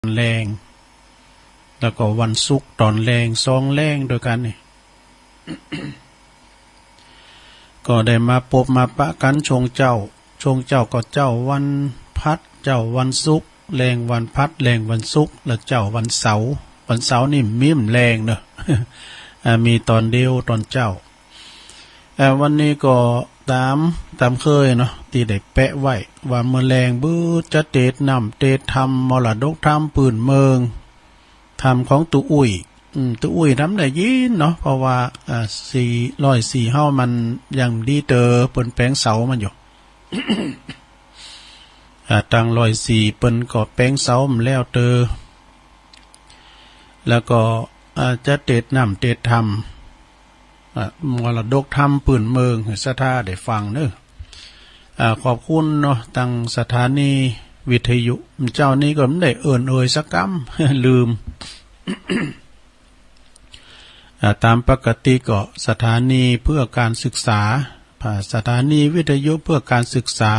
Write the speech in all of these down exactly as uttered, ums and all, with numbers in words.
แลง แล้วก็วันศุกร์ต๋อนแลง สองแลงตวยกั๋นนี่ ก็ได้มาปบมาปะกั๋นช่วงเจ๊า ช่วงเจ๊าก็เจ๊าวันพฤหัส เจ๊าวันศุกร์ แลงวันพฤหัส แลงวันศุกร์ แล้วเจ๊าวันเสาร์ วันเสาร์นี่มีบ่แลงเนาะ อ่า มีต๋อนเดียวต๋อนเจ๊า เอ่อ วันนี้ก็ต๋าม ต๋ามเคยเนาะ ตี้ได้แปะไว้ว่าเมื่อแลงปื๊ดจะเตสน์น้ำเตสน์ธรรม มรดกธรรมปื้นเมือง ธรรมของตุ๊อุ้ย อืม ตุ๊อุ้ยทำได้ยินเนาะ เพราะว่า อ่า สี่ร้อยสี่เฮามันยังดีเตอ เปิ้นแป๋งเสามันอยู่ อ่า ตังร้อยสี่เปิ้นก็แป๋งเสามันแล้วเตอ แล้วก็ อ่า จะเตสน์น้ำเตสน์ธรรม อ่ะ มรดกธรรมปื้นเมือง ศรัทธาได้ฟังเนาะ อ่า ขอบคุณเนาะ ตังสถานีวิทยุ เจ๊านี้ก็บ่ได้เอิ้นเอ่ยสักกำ ลืม อ่า ต๋ามปกติก็สถานีเพื่อการศึกษา อ่า สถานีวิทยุเพื่อการศึกษา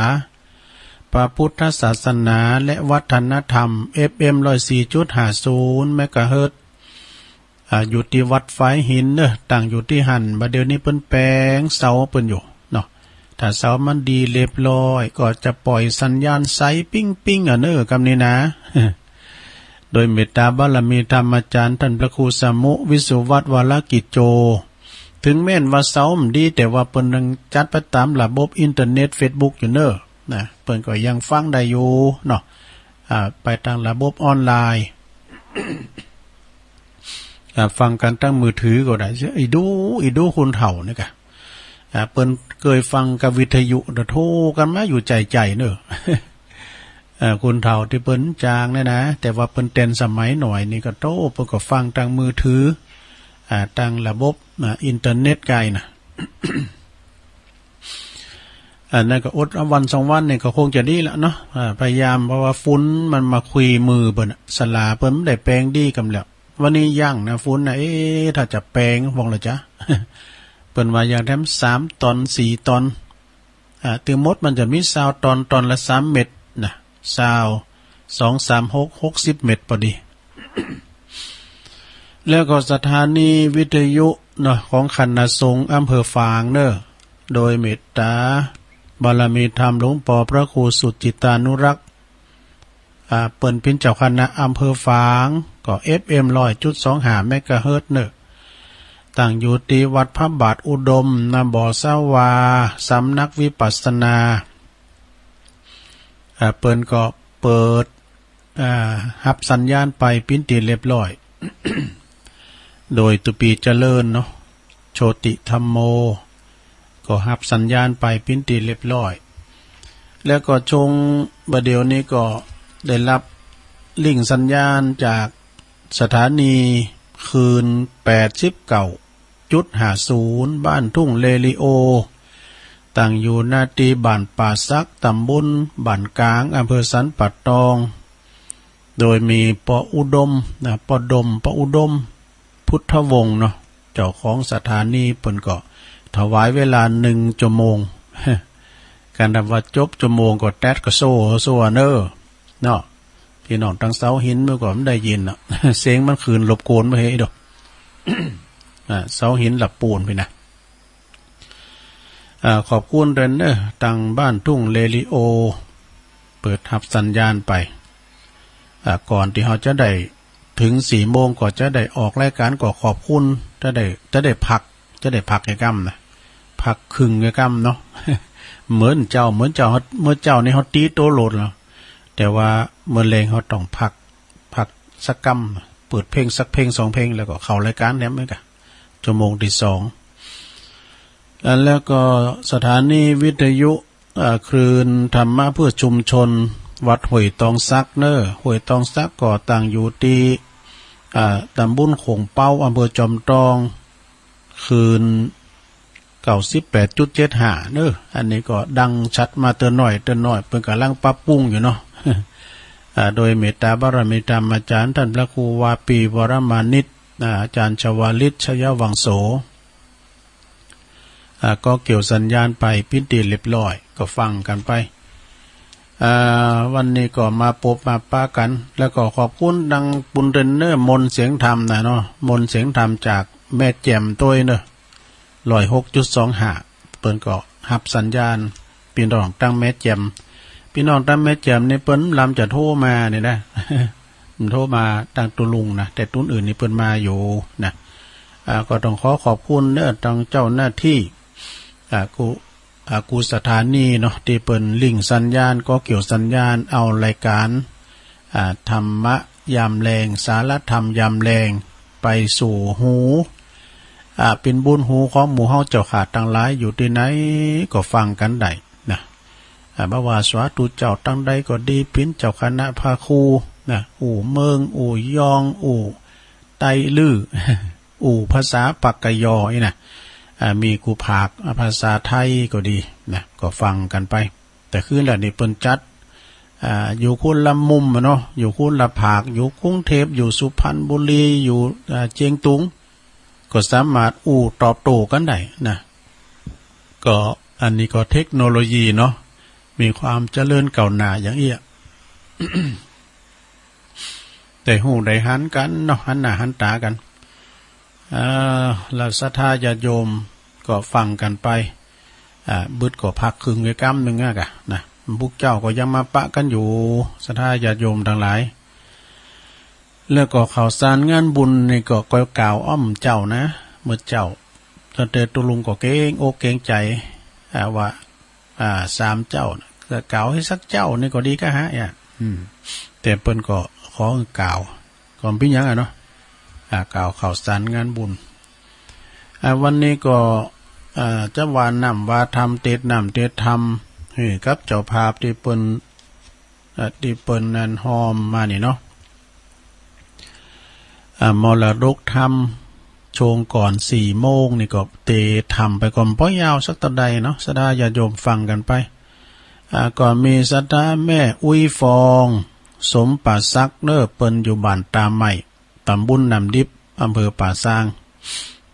พระพุทธศาสนาและวัฒนธรรม เอฟเอ็ม ร้อยสี่จุดห้าศูนย์ เมกะเฮิรตซ์ อ่า อยู่ตี้วัดฝายหินเนาะ ตั้งอยู่ตี้หั้น บ่าเดี่ยวนี้เปิ้นแป๋งเสาเปิ้นอยู่เนาะ ถ้าเสามันดีเรียบร้อย ก็จะป่อยสัญญาณใสปิ้งๆ อ่ะเนาะ กำนี้นะ โดยเมตตาบารมีธรรมอาจ๋ารย์ต้านพระครูสมุ วิสุวัฒน์ วรกิจโจ เถิงแม้นว่าเสาบ่ดี แต่ว่าเปิ้นยังจัดไปต๋ามระบบอินเทอร์เน็ต เฟซบุ๊ก อยู่เนาะ นะ เปิ้นก็ยังฟังได้อยู่เนาะ อ่า ไปตางระบบออนไลน์ อ่า ฟังกั๋นตางมือถือก็ได้ อีดู อีดูคนเฒ่านี่ก่ะ อ่า เปิ้นเกยฟังกับวิทยุ โทรกั๋นมาอยู่ใจ๋ๆ เนาะ เอ่อ คนเฒ่าตี้เปิ้นจ๋างเนี่ยนะ แต่ว่าเปิ้นแตนสมัยหน่อยนี่ก็โธ่ เปิ้นก็ฟังตางมือถือ อ่า ตางระบบ อ่า อินเทอร์เน็ตไกลนะ อันนั้นก็อดเอาวันสองวันนี่ก็คงจะดีละเนาะ อ่า พยายาม เพราะว่าฝุ่นมันมาคุยมือเปิ้นน่ะ ศาลาเปิ้นบ่ได้แป๋งดีกำแล้ว วันนี้ยังนะ ฝุ่นนะ เอ๊ะ ถ้าจะแป๋งบ้างละจ๊ะ เปิ้นว่าอย่างแถมสามต๋อน สี่ต๋อน อ่า ตึงหมดมันจะมีซาวต๋อน ต๋อนละสามเมตรนะ ซาว สอง สาม หก หกสิบเมตรปอดี แล้วก็สถานีวิทยุเนาะ ของคณะสงฆ์อำเภอฝางเนาะ โดยเมตตาบารมีธรรมหลวงปอพระครูสุจิตตานุรักษ์ อ่า เปิ้นเป๋นเจ้าคณะอำเภอฝาง ก็ เอฟเอ็ม ร้อยจุดสองห้า เมกะเฮิรตซ์เนาะ ตั้งอยู่ตี้วัดพระบาทอุดม นาบ่อสาวา สำนักวิปัสสนา อ่า เปิ้นก็เปิด อ่า ฮับสัญญาณไปเป๋นตี้เรียบร้อย โดยตุ๊ปี้เจริญเนาะ โชติธัมโม ก็ฮับสัญญาณไปเป๋นตี้เรียบร้อย แล้วก็ช่วงบ่าเดี่ยวนี้ก็ได้ฮับลิงก์สัญญาณจากสถานีคลื่น แปดสิบเก้าจุดห้าศูนย์ บ้านทุ่งเรดิโอ ตั้งอยู่หน้าตี้บ้านป่าสัก ต๋ำบลบ้านก๋าง อำเภอสันป่าตอง โดยมีป้ออุดมนะ ป้อดม ป้ออุดม พุทธวงศ์เนาะ เจ้าของสถานี เปิ้นก็ถวายเวลาหนึ่งชั่วโมง กันถ้าว่าจบชั่วโมงก็แต๊ดก็โซ่ โซ่เน้อ เนาะ ปี้น้องตางเสาหินมันก็บ่ได้ยินเนาะ เสียงมันขึ้นรบกวนบ่เฮ้ยดอก อ่า เสาหินหลับปูนปี้นะ อ่า ขอบคุณเปิ้นเน้อ ตางบ้านทุ่งเรดิโอ เปิดฮับสัญญาณไป อ่า ก่อนตี้เฮาจะได้เถิงสี่โมง ก็จะได้ออกรายก๋าน ก็ขอบคุณ จะได้ จะได้พัก จะได้พักแก่กำนะ พักครึ่งแก่กำเนาะ เหมือนเจ๊า เหมือนเจ๊า เมื่อเจ๊านี่เฮาตี้โตโลดแล้ว แต่ว่าเมื่อแลงเฮาต้องพัก พักสักกำ เปิดเพลงสักเพลงสองเพลง แล้วก็เข้ารายก๋านแถมเหมือนกั๋น ชั่วโมงตี้สอง อ่า แล้วก็สถานีวิทยุ อ่า คลื่นธรรมะเพื่อชุมชน วัดห้วยตองสักเน้อ ห้วยตองสักก็ตั้งอยู่ตี้ อ่า ต๋ำบลโขงเป๊า อำเภอจอมตอง คลื่น เก้าสิบแปดจุดเจ็ดห้า เน้อ อันนี้ก็ดังชัดมาเตื้อน้อย เตื้อน้อย เปิ้นก่ำลังปรับปรุงอยู่เนาะ อ่า โดยเมตตาบารมีธรรมอาจ๋ารย์ต้านพระครูวาปี วรมานิต อ่า อาจ๋ารย์ชวาลิต ชยวังโส อ่า ก็เกี่ยวสัญญาณไปเป๋นตี้เรียบร้อย ก็ฟังกั๋นไป อ่า วันนี้ก็มาปบมาปะกั๋น แล้วก็ขอบคุณตังปุณเทรนเนอร์มนต์เสียงธรรมนะเนาะ มนต์เสียงธรรมจากแม่แจ่มตวยเนาะ ร้อยหกจุดสองห้า เปิ้นก็ฮับสัญญาณ ปี้น้องตังแม่แจ่ม ปี้น้องตังแม่แจ่มนี่เปิ้นลำจะโทรมานี่นะ โทรมาตังตุ๊ลุงนะ แต่ตุ๊นอื่นนี่เปิ้นมาอยู่นะ อ่า ก็ต้องขอขอบคุณเนาะ ตังเจ้าหน้าตี้ อ่า กู้ อ่า กู้สถานีเนาะ ตี้เปิ้นลิงก์สัญญาณ ก็เกี่ยวสัญญาณ เอารายก๋าน อ่า ธรรมะยามแลง สารธรรมยามแลง ไปสู่หู อ่า เป๋นบุญหูของหมู่เฮาเจ้าข้าตังหลาย อยู่ตี้ไหนก็ฟังกั๋นได้นะ อ่า บ่ว่าสาธุเจ้าตังใดก็ดี เป๋นเจ้าคณะพระครูนะ อู้เมิง อู้ยอง อู้ไตลื้อ อู้ภาษาปากกยออี้นะ อ่า มีกู้ผาก อ่า ภาษาไทยก็ดีนะ ก็ฟังกั๋นไป แต่คืนละนี่เปิ้นจัด อ่า อยู่คนละมุมอะเนาะ อยู่คนละผาก อยู่กรุงเทพฯ อยู่สุพรรณบุรี อยู่ อ่า เจียงตุง ก็สามารถอู้ตอบโต้กั๋นได้นะ ก็อันนี้ก็เทคโนโลยีเนาะ มีความเจริญก้าวหน้าอย่างอี้อะ ได้ฮู้ได้หันกั๋นเนาะ หันหน้าหันต๋ากั๋น อ่า แล้วศรัทธาญาติโยมก็ฟังกั๋นไป อ่า บึดก็พักครึ่งไว้กำนึ่งอะกะนะ พวกเจ้าก็ยังมาปะกั๋นอยู่ ศรัทธาญาติโยมตังหลาย แล้วก็ข่าวสารงานบุญนี่ก็ ก็กล่าวอ้อมเจ้านะ เมื่อเจ๊า ตั้งแต่ตุ๊ลุงก็เกรงอกเกรงใจ๋ อ่า ว่า อ่า สามเจ้านะ ก็กล่าวหื้อสักเจ้านี่ก็ดีกะฮะ เนี่ย อืม แต่เปิ้นก็ขอหื้อกล่าว ก็บ่เป๋นหยังอะเนาะ อ่า กล่าวข่าวสารงานบุญ อ่า วันนี้ก็ อ่า จะว่าน้ำว่าธรรม เตศน์น้ำเตศน์ธรรม หื้อกับเจ้าภาพตี้เปิ้น อ่า ตี้เปิ้นนั่นฮอมมานี่เนาะ อ่า มรดกธรรม ช่วงก่อนสี่โมงนี่ก็เตศน์ธรรมไปก่อน บ่ยาวสักเต้าใดเนาะ ศรัทธาญาติโยมฟังกั๋นไป อ่า ก็มีศรัทธาแม่อุ๊ยฟอง สมประศักดิ์เนาะ เปิ้นอยู่บ้านตาใหม่ ต๋ำบลน้ำดิบ อำเภอป่าซาง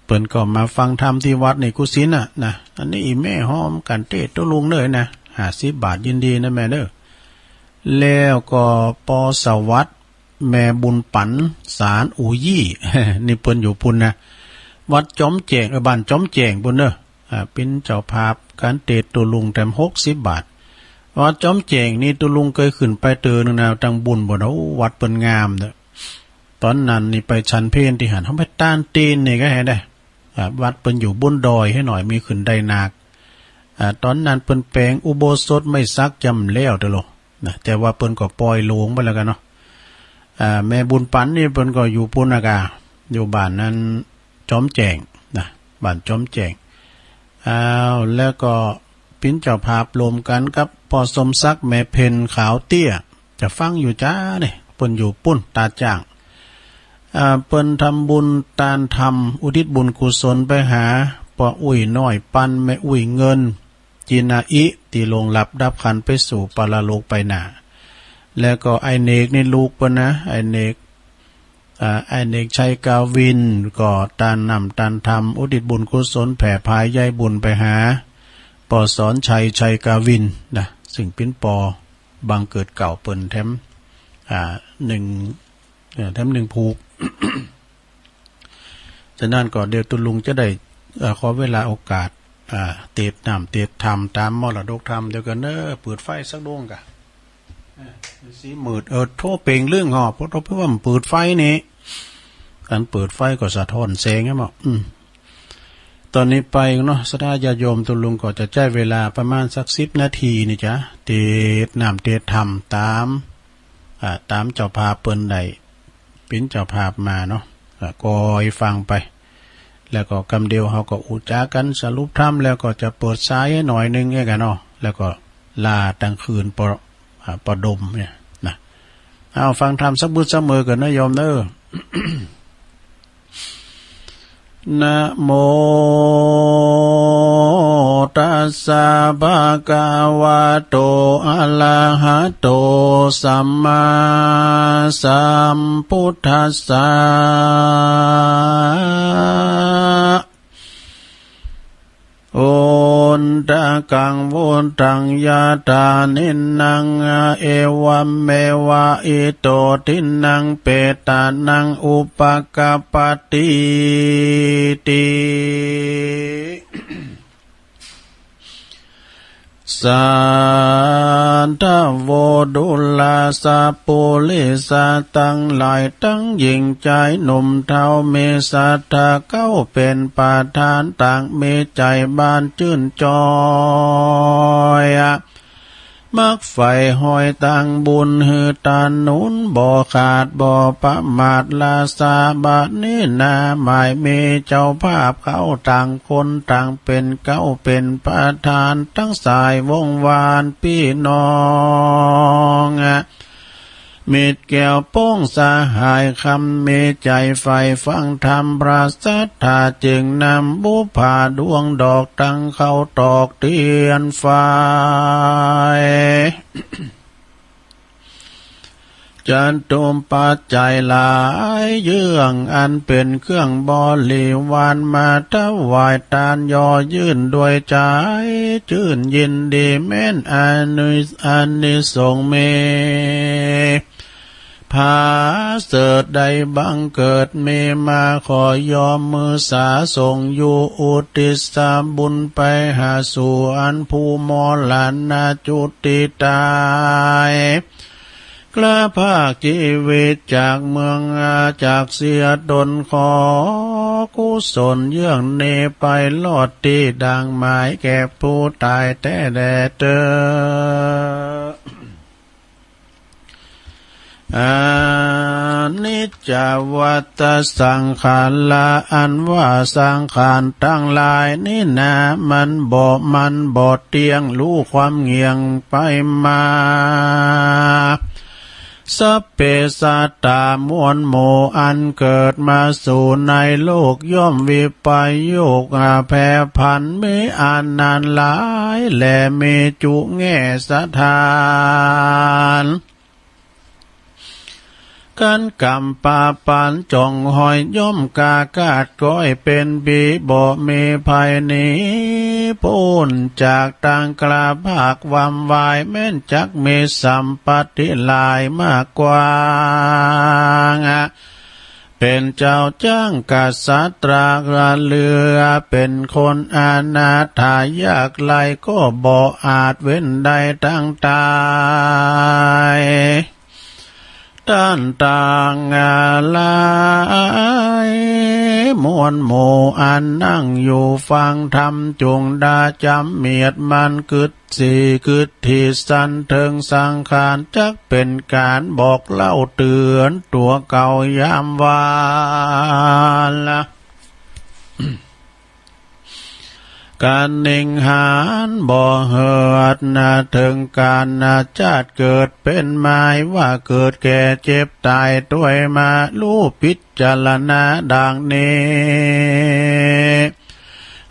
เปิ้นก็มาฟังธรรมตี้วัดนี่กู้สินน่ะนะ อันนี้อี่แม่ฮอมกั๋นเตศน์ตุ๊ลุงเนาะนะ ห้าสิบบาท ยินดีนะแม่เนาะ แล้วก็ ปอ สวัสดิ์ แม่บุญปั๋น สารอูยี่ นี่เปิ้นอยู่ปุ้นนะ วัดจ๋อมแจ้ง เออ บ้านจ๋อมแจ้งปุ้นเนาะ อ่า เป๋นเจ้าภาพก๋านเตศน์ตุ๊ลุงแถมหกสิบบาท วัดจ๋อมแจ้งนี่ตุ๊ลุงเกยขึ้นไปเตื้อนึ่งนะ ตังบุญบ่า โอ้ วัดเปิ้นงามเนาะ ต๋อนนั้นนี่ไปฉันเพลตี้หั้น เฮาไปตานตีนนี่ก็แหได้ อ่า วัดเปิ้นอยู่บนดอยหื้อหน่อย มีขึ้นได้นัก อ่า ต๋อนนั้นเปิ้นแป๋งอุโบสถไม้สักจ๋ำแล้วเต๊อะโลนะ แต่ว่าเปิ้นก็ป่อยโลงไปแล้วกั๋นเนาะ อ่า แม่บุญปั๋นนี่เปิ้นก็อยู่ปุ้นนะก่า อยู่บ้านนั้นจ๋อมแจ้งนะ บ้านจ๋อมแจ้ง อ้าว แล้วก็เป๋นเจ้าภาพร่วมกั๋นกับป้อสมศักดิ์ แม่เพ็ญ ขาวเตี้ย จะฟังอยู่จ้านี่ เปิ้นอยู่ปุ้นตาจ้าง อ่า เปิ้นทำบุญตานธรรม อุทิศบุญกุศลไปหาป้ออุ๊ยน้อยปัน แม่อุ๊ยเงิน จินาอิ ตี้ล่วงลับดับขันธ์ไปสู่ปรโลกไปหน้า แล้วก็ไอ้เนกนี่ลูกเปิ้นนะ ไอ้เนก อ่า ไอ้เนก ชัยกาวิน ก็ตานน้ำตานธรรม อุทิศบุญกุศลแผ่พายใยบุญไปหาป้อสอนชัย ชัยกาวินนะ ซึ่งเป๋นป้อบังเกิดเก่าเปิ้นแถม อ่า นึ่ง เอ่อ แถมนึ่งผูก ฉะนั้นก็เดี๋ยวตุ๊ลุงจะได้ เอ่อ ขอเวลาโอกาส อ่า เตศน์น้ำเตศน์ธรรมต๋ามมรดกธรรม เดี๋ยวก่อนเนาะ เปิดไฟสักดวงก่า เออ สีมืด เออ โธ่ เป๋งเรื่องหอ เพราะ เพราะว่ามันเปิดไฟนี่ ก๋านเปิดไฟก็สะท้อนแสงไงบ่ อืม ต๋อนนี้ไปเนาะ ศรัทธาญาติโยม ตุ๊ลุงก็จะใจ๊เวลาประมาณสักสิบนาทีนี่จ้ะ เตศน์น้ำเตศน์ธรรมต๋าม อ่า ต๋ามเจ้าภาพเปิ้นได้เป๋นเจ้าภาพมาเนาะ อ่า ก็หื้อฟังไป แล้วก็กำเดียวเฮาก็อู้จ๋ากั๋นสรุปธรรม แล้วก็จะเปิดสายหื้อหน่อยนึ่งเองก่าเนาะ แล้วก็ลาตังคืนป้อ อ่า ป้อดมเนี่ยนะ เอาฟังธรรมสักบึดสักเมินก่อนนะโยมเนาะ นะโม ตัสสะ ภะคะวะโต อะระหะโต สัมมาสัมพุทธัสสะ อุทธัง วุฒัง ยะถา นินนัง เอวะเมวะ อิโต ทินนัง เปตานัง อุปะกัปปะติติ สัทธะ โว ดูราสะ ปุริสะ ตังหลาย ตังหญิงจายหนุ่มเฒ่า มีสัตถะเก๊าเป๋นประธาน ต่างมีใจ๋บานจื้นจอย มักใฝ่ฮอยตางบุญ หื้อตาหนุนบ่ขาด บ่ประมาท ราษาบาทนี้นา หมายมีเจ้าภาพเขา ต่างคนต่างเป๋นเก๊าเป๋นประธาน ตังสายวงศ์วานปี้น้อง มิตรแก้วป้องสหายคำ มีใจ๋ใฝ่ฟังธรรมพระสัทธา จึงนำบุปผาดวงดอก ตังข้าวตอกเตียนไฟ จตุปัจจัยหลายเยื่อง อันเป๋นเครื่องบริวาร มาถวายตาน ย่อยื่นด้วยใจ๋จื้นยินดี แม้นอานิ อานิสงส์มี ผาเสริฐได้บังเกิดมีมา ขอยอมมือสาส่งอยู่ อุทิศบุญไปหาสู่ อันผู้มรณะจุติต๋าย คลาภาคจีวิตจากเมืองอา จากเสียต๋น ขอกุศลเยื่องนี้ ไปรอดตี้ดั่งหมาย แก่ผู้ต๋ายแต๊แลเต๊อ อนิจจวัตตสังขารา อันว่าสังขารตังหลายนี้นา มันบ่มั่นบ่เตี้ยง ฮู้ความเหงี่ยงไปมา สัพเพสัตตา มวลหมู่อันเกิดมาสู่ในโลก ย่อมวิปโยคแผ่ผัน มีอานันต์หลายแหล่ มีจุแง่สถาน คันกำปาปันจ่องหอย ย่อมกาคาดก๊อยเป๋นผี บ่มีภัยหนีป๊นจาก ตังคลาภาควำวาย แม้นจักมีสัมปัตติหลายมากกว้าง เป๋นเจ้าจ้างกษัตรา เหลือเป๋นคนอนาถายากไร้ ก็บ่อาจเว้นได้ตังต๋าย ต้านตังหลาย มวลหมู่อันนั่งอยู่ฟังธรรม จุ่งดาจ๋ำเมียดมัน กึ๊ดสีกึ๊ดถี่สั่นเถิงสังขาร จักเป๋นก๋านบอกเล่าเตื๋อนตั๋วเก่ายามวานละ กานิ่งหันบ่เหิดนา เถิงก๋านนาจาติเกิดเป๋นหมาย ว่าเกิดแก่เจ็บต๋ายตวยมา ฮู้พิจารณาดังนี้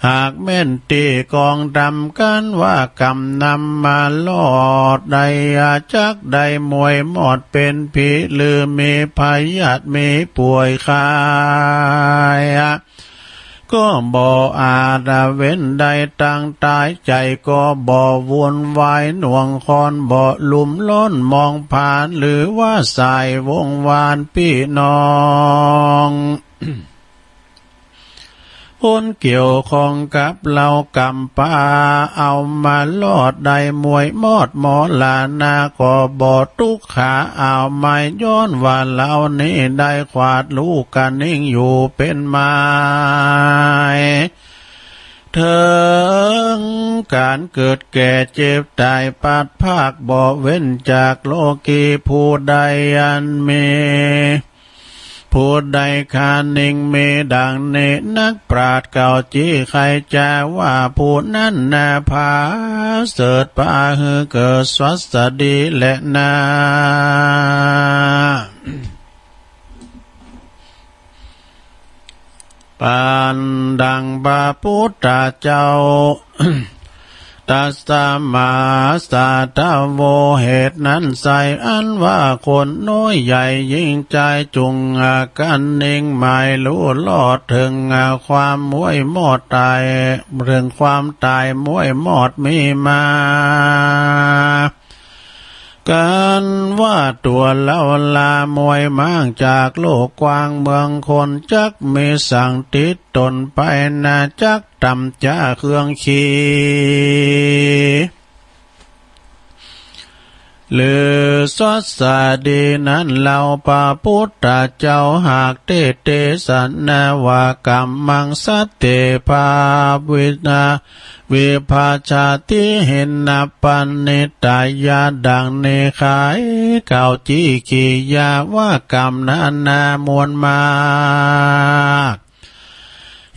หากแม่นตี้กองธรรมกั๋น ว่ากำนำมารอดได้ จักได้มวยมอดเป๋นผี หรือมีพยาธิมีป่วยไข้ ก็บ่อาจเว้นได้ตังต๋าย ใจ๋ก็บ่วุ่นวายหน่วง คอนบ่ลุ่มร้อนมองผ่าน หรือว่าสายวงศ์วานปี้น้อง คนเกี่ยวข้องกับเฮากำปาเอามารอดได้ มวยมอดมรณะก็บ่ตุ๊กขาเอาไม้ ย้อนว่าเฮานี้ได้ขวาดฮู้กานิ่งอยู่เป๋นหมาย เถิงก๋านเกิดแก่เจ็บต๋ายพลัดพราก บ่เว้นจากโลกีผู้ใดอันมี ผู้ใดคานิ่งมีดังนี้ นักปราชญ์เก่าจี้ใค่จาว่า ผู้นั้นนาผาเสริฐปาหื้อเกิดสวัสดีแลนา ปานดังพระพุทธเจ้า ตัสมาสัตถโว เหตุนั้นไซร้ อันว่าคนน้อยใหญ่หญิงจาย จุ่งกระนิงหมายฮู้รอดเถิงความม้วยมอดต๋าย เถิงความต๋ายม้วยมอดมีมา กันว่าตั๋วเล่าลาม้วยม้างจากโลกกว้างเมืองคน จักมีสังติดต๋นไปนา จักต่ำจ๊าเครื่องขี ฤาษฎีนั้นเล่า พระปุทธเจ้าหากเตสน์ เตสนาว่า กัมมังสัตเถ ภาวินา วิภัชชาติ หินปณิตายะ ดังนี้ไข กล่าวจี๊กิริยาว่า กรรมนานาม้วนมาก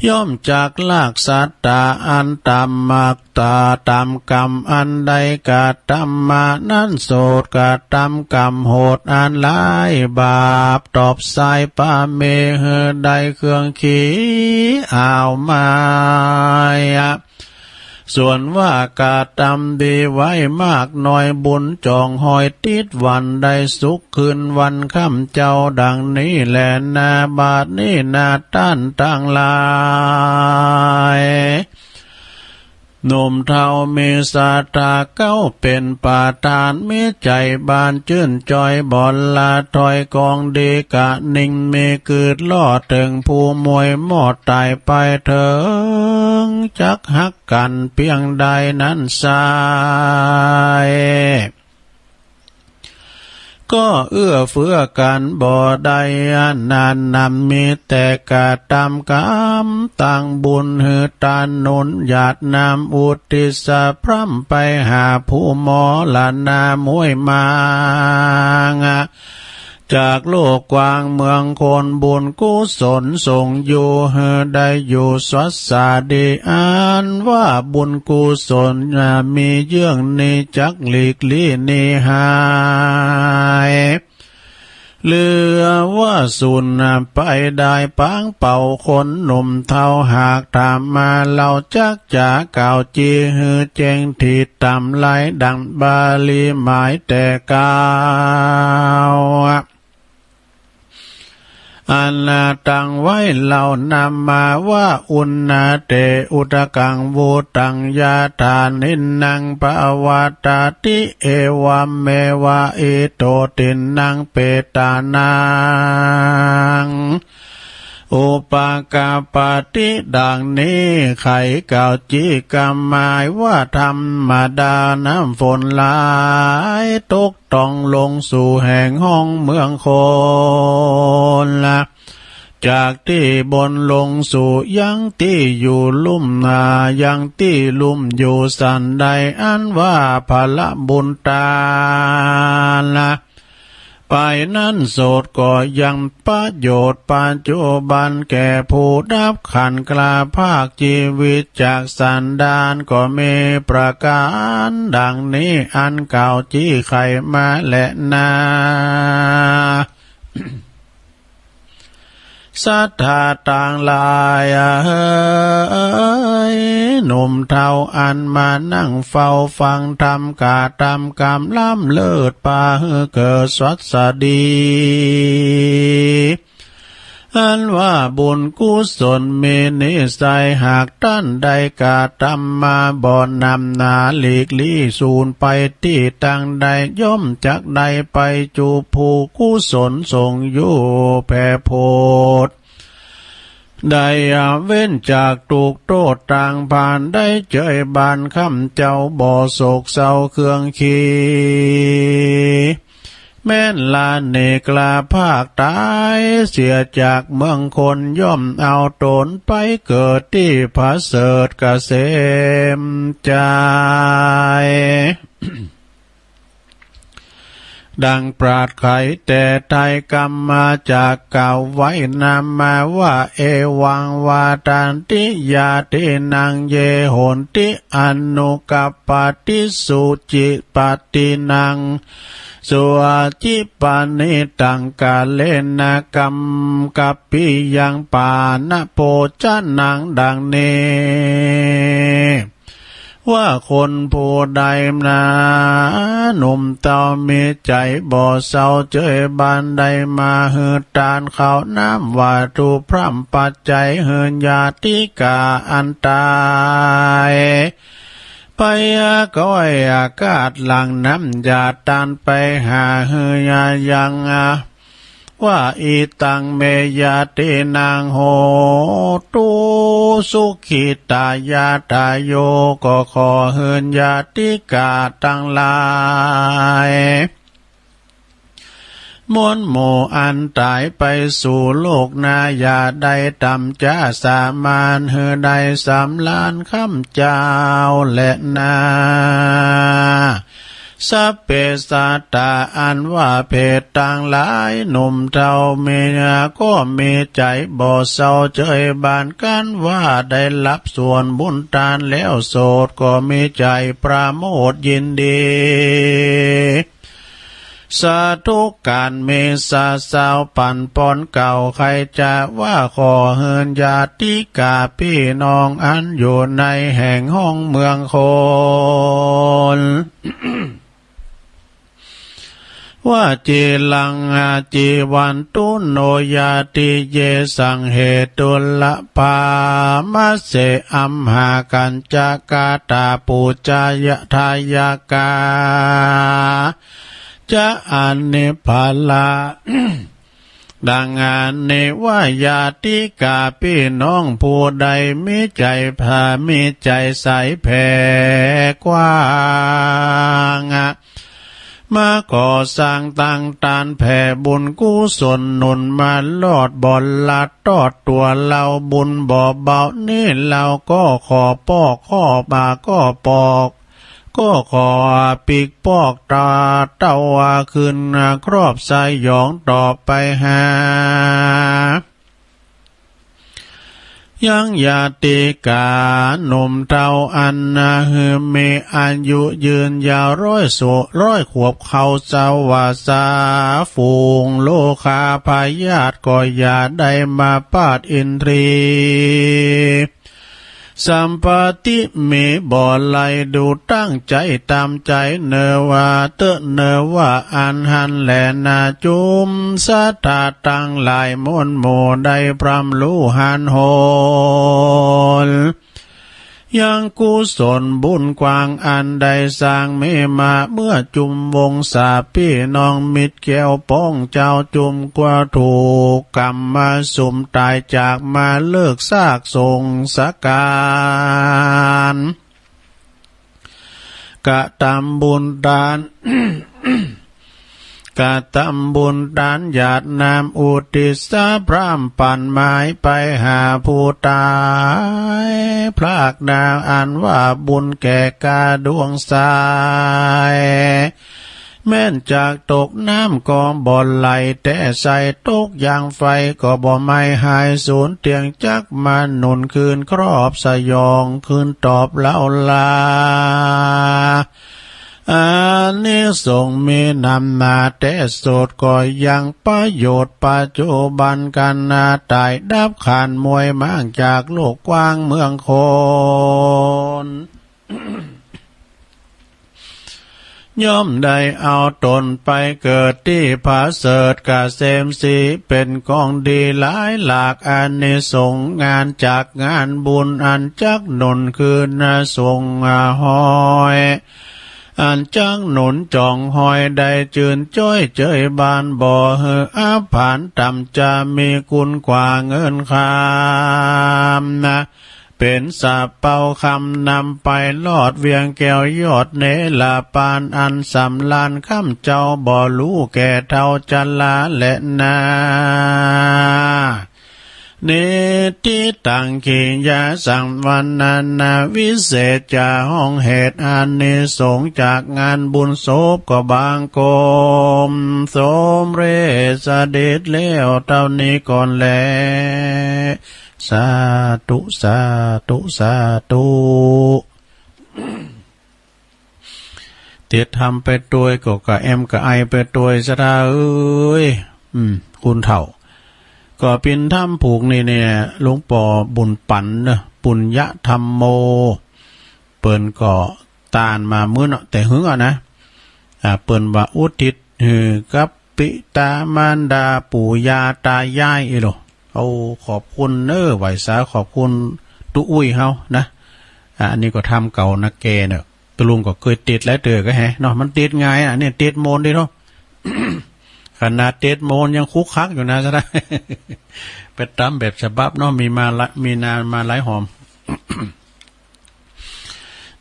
ย่อมจักลากสัตตาอันต่ำมาก ตาต่ำกรรมอันได้กระตำมานั้น โสดกระตำกรรมโหดอันร้ายบาป ตอบสายปาเมหื้อได้เครื่องขี อ้าวมายะ ส่วนว่ากระตำดีไว้มากน้อย บุญจ๋องฮอยติดวันได้สุขคืนวันค่ำเจ้า ดังนี้แลนา บาดนี้นาต้านตังหลาย หนุ่มเฒ่ามีศรัทธาเก๊าเป๋นประธาน มีใจ๋บานจื้นจอย บรรทอยของดีกระนิง มีกืดรอดเถิงผู้ม้วยมอดต๋ายไปเถิง จักฮักกั๋นเปียงใดนั้นไซร้ ก็เอื้อเฟื้อกั๋นบ่ได้ อันนั้นนำมีแต่กระตำกรรม ตั้งบุญหื้อตาหนุนหยาดน้ำอุทิศพร่ำไปหาผู้มรณาม้วยม้าง จากโลกกว้างเมืองคน บุญกุศลส่งอยู่หื้อได้อยู่สวัสดี อันว่าบุญกุศลมีเยื่องนี้ จักหลีกลี้หนีหาย เหลือว่าสูญไปได้ ปางเป่าคนหนุ่มเฒ่า หากถามมาเล่าจักจ๋ากล่าวจี๊หื้อแจ้ง ถิตต๋ามลายดังบาลีหมายแต่กล่าว อันตั้งไว้เล่านามาว่า อุณณาเต อุทกัง วุตัง ยะถา นินนัง ปะวะตะติ เอวัมเมวะ อิโต ตินนัง เปตานัง อุปะกัปปะติ ดังนี้ไข กล่าวจี๊กำหมายว่าธรรมดาน้ำฝนหลาย ตกต้องลงสู่แห่งห้องเมืองคนละ จากตี้บนลงสู่ยังตี้อยู่ลุ่มนา ยังตี้ลุ่มอยู่สันใด อันว่าผละบุญตาละ ไปนั้นโสดก็ยังประโยชน์ปัจจุบันแก่ผู้ดับขันธ์คราภาคจีวิตจากสันดานก็มีประก๋านดังนี้ อันกล่าวจี๊ไขมาแลนา ศรัทธาตังหลายเอ๋ย หนุ่มเฒ่าอันมานั่งเฝ้าฟังธรรม กระตำกรรมล้ำเลิศปาหื้อเกิดสวัสดี อันว่าบุญกุศลมีนิสัย หากต้านได้กระตำมาบ่นำหนา หลีกลี้สูญไปตี้ตังใด ย่อมจักได้ไปจุภูกุศลส่งอยู่แผ่โผด ได้เว้นจากทุกข์โทษต่างผ่าน ได้เจยบานค่ำเจ้าบ่โศกเศร้าเครื่องขี แม้นละเนกลาภาคต๋ายเสียจากเมืองคน ย่อมเอาต๋นไปเกิดตี้ผะเสริฐเกษมใจ๋ ดังปราชญ์ไขแต่ไทยกำมาจากกล่าวไว้นามาว่า เอวังวาทันติญาตินัง เยโหนติอนุกัปปติ สุจิปตินัง สุอาจิปนิตัง กาเลนะกัมกัปปิยัง ปานะโภชนัง ดังนี้ ว่าคนผู้ใดนา หนุ่มเฒ่ามีใจ๋บ่เศร้าเจยบาน ได้มาหื้อตานข้าวน้ำวัตถุพร่ำปัจจัยหื้อญาติกาอันต๋ายไป ก้อยอากาศหลังน้ำหยาดตานไป หาหื้อยัง ว่า อิตัง เม ญาตินัง โหตุ สุขิตา ญาตาโย ก็ขอหื้อญาติกาตังหลาย มวลหมู่อันต๋ายไปสู่โลกหน้า อย่าได้ต่ำจ๊าสามาน หื้อได้สำราญค่ำเจ๊าแลนา สัพเพสัตตา อันว่าเพศตังหลาย หนุ่มเฒ่ามี ก็มีใจ๋บ่เศร้าเจยบาน กั๋นว่าได้ฮับส่วนบุญตานแล้ว โสดก็มีใจ๋ประโมทย์ยินดี สาธุก๋าน มีสาสาวปั๋นปอนเกล่าว ใค่จะว่าขอหื้อญาติกาปี้น้อง อันอยู่ในแห่งฮ้องเมืองคน ว่า จีรัง อา จีวันตุ โน ญาติ เยสัง เหตุละ ภา มะเส อัมหากัญจกาตา ปูจายะทายกา จะ อานิ ภาละ ดังอันนี้ว่า ญาติกาปี้น้องผู้ใดมีใจ๋ผา มีใจ๋ใสแผ่กว้าง มาก่อสร้างตั้งตานแผ่บุญกุศลหนุนมาลอดบ่ลัดตอดตั๋วเฮา บุญบ่เบานี้เฮาก็ขอปอก ขอมาก็ปอก ก็ขอปิ๊กปอกตาเต้าว่าคืนครอบสยองต่อไปหา ยังญาติกาหนุ่มเฒ่าอันนาหื้อมีอายุยืนยาวร้อยสุ ร้อยขวบเข้าสวาสา ฝูงโรคาพยาธิก็อย่าได้มาปาดอินทรีย์ สัมปติมีบ่ไหล ดูตั้งใจ๋ต๋ามใจ๋เน่อว่า เต๊อะเน่อว่าอันหั้นแลนา จุมศรัทธาตังหลายมวลหมู่ได้พร่ำฮู้หันโหน ยังกุศลบุญกว้างอันได้สร้างมีมาเมื่อจุมวงศาปี้น้องมิตรแก้วป้องเจ้า จุมกว่าถูกกรรมมาสุมต๋ายจากมาเลิกซากสงสการ กระตำบุญตาน กระตำบุญตานหยาดน้ำอุทิศสาพร่ำปั๋นหมายไปหาผู้ต๋าย พรากนางอันว่าบุญแก่กาดวงสาย แม้นจักตกน้ำก็บ่ไหลแต๊ใส ตกยางไฟก็บ่ไหม้หายสูญ เตียงจักมาหนุนคืนครอบสยองคืนตอบเฮาลา อานิสงส์มีนำหน้าแต๊สุด ก็ยังประโยชน์ปัจจุบันกั๋นนา ต๋ายดับขันมวยม้างจากโลกกว้างเมืองคน ย่อมได้เอาต๋นไปเกิดตี้ผาเสริฐเกษมศรี เป๋นของดีหลายหลากอานิสงส์ งานจักงานบุญอันจักหนุนคืนสงห้อย อันจักหนุนจ่องห้อยได้จื้นจ้อยเจยบาน บ่หื้ออับผานต่ำจะมีคุณกว่าเงินคำนา เป๋นสะเปาคำนำไปลอดเวียงแก้วยอดเนรปาน อันสำราญค่ำเจ๊าบ่ฮู้แก่เฒ่าจราแลนา นิทธิตัง กิริยาสังวรรณนา วิเศษจาห้องเหตุอานิสงส์จากงานบุญศพก็บังคมสมเร็จเสด็จแล้วเต้านี้ก่อนแล สาธุ สาธุ สาธุ เตียรติธรรมไปตวย ก็กระแอมกระไอไปตวย ศรัทธาเอ๋ย อืม คุณเฒ่า ก็เป๋นธรรมผูกนี่เนี่ย หลวงป้อบุญปั๋นเนาะ ปุญญธัมโม ปิ้นก็ตานมามื้อเนาะ แต่หึงอะนะ อ่า ปิ้นว่าอุทิศหื้อกับปิตามารดาปู่ย่าตายายอี้โล เอาขอบคุณเน้อ ไหว้สาขอบคุณตุ๊อุ้ยเฮานะ อ่า อันนี้ก็ธรรมเก่านาแกเนาะ ตุ๊ลุงก็เกยติดหลายเตื้อก็แฮะเนาะ มันติดง่ายอะ เนี่ยติดมนต์ดิเนาะ ขนาดติดมนต์ยังคุกคักอยู่นะ จะได้ ไปต๋ามแบบฉบับเนาะ มีมาละ มีนานมาหลายหน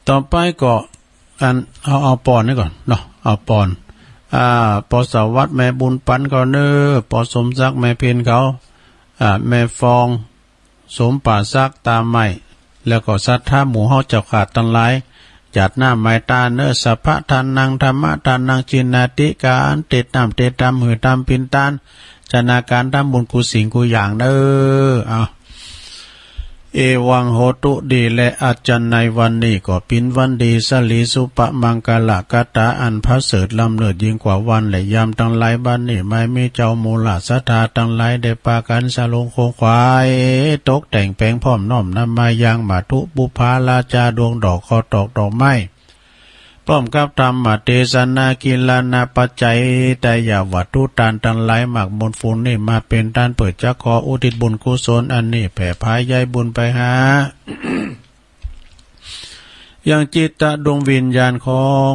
ต่อไปก็อัน เอา เอาปอนนี่ก่อนเนาะ เอาปอน อ่า ปอสวัสดิ์แม่บุญปันเขาเน้อ ปอสมศักดิ์แม่เพ็ญเขา อ่า แม่ฟอง สมป่าสักตาใหม่ แล้วก็ศรัทธาหมู่เฮาเจ้าข้าตังหลาย หยาดน้ำไหว้ตานเน้อ สัพพะทานัง ธัมมะทานัง จีนาติก๋าน เตรียมน้ำเตรียมธรรม หื้อธรรมเป๋นตาน ชนะก๋านทำบุญกู้สิ่งกู้อย่างเน้อ เอา เอวังโหตุ ดีแล อาจ๋ารย์ ในวันนี้ก็เป๋นวันดี สะหลีสุปะมังกละ คาถาอันประเสริฐล้ำเลิศยิ่งกว่าวันและยามตังหลาย บัดนี้หมายมีเจ้าหมู่ราชศรัทธาตังหลายได้ปากั๋นสะหลงขงขวาย ตกแต่งแป๋งพร้อมน้อมนำมายังมัตถุบุปผาราชาดวงดอก ข้าวตอกดอกไม้ พร้อมกับธรรมเตสนา กิลานะปัจจัย ไตรยวัตถุตานตังหลายมากมนต์ฝูงนี้มาเป๋นตานเปิดจัก ขออุทิศบุญกุศลอันนี้แผ่ผายใยบุญไปหา ยังจิตดวงวิญญาณของ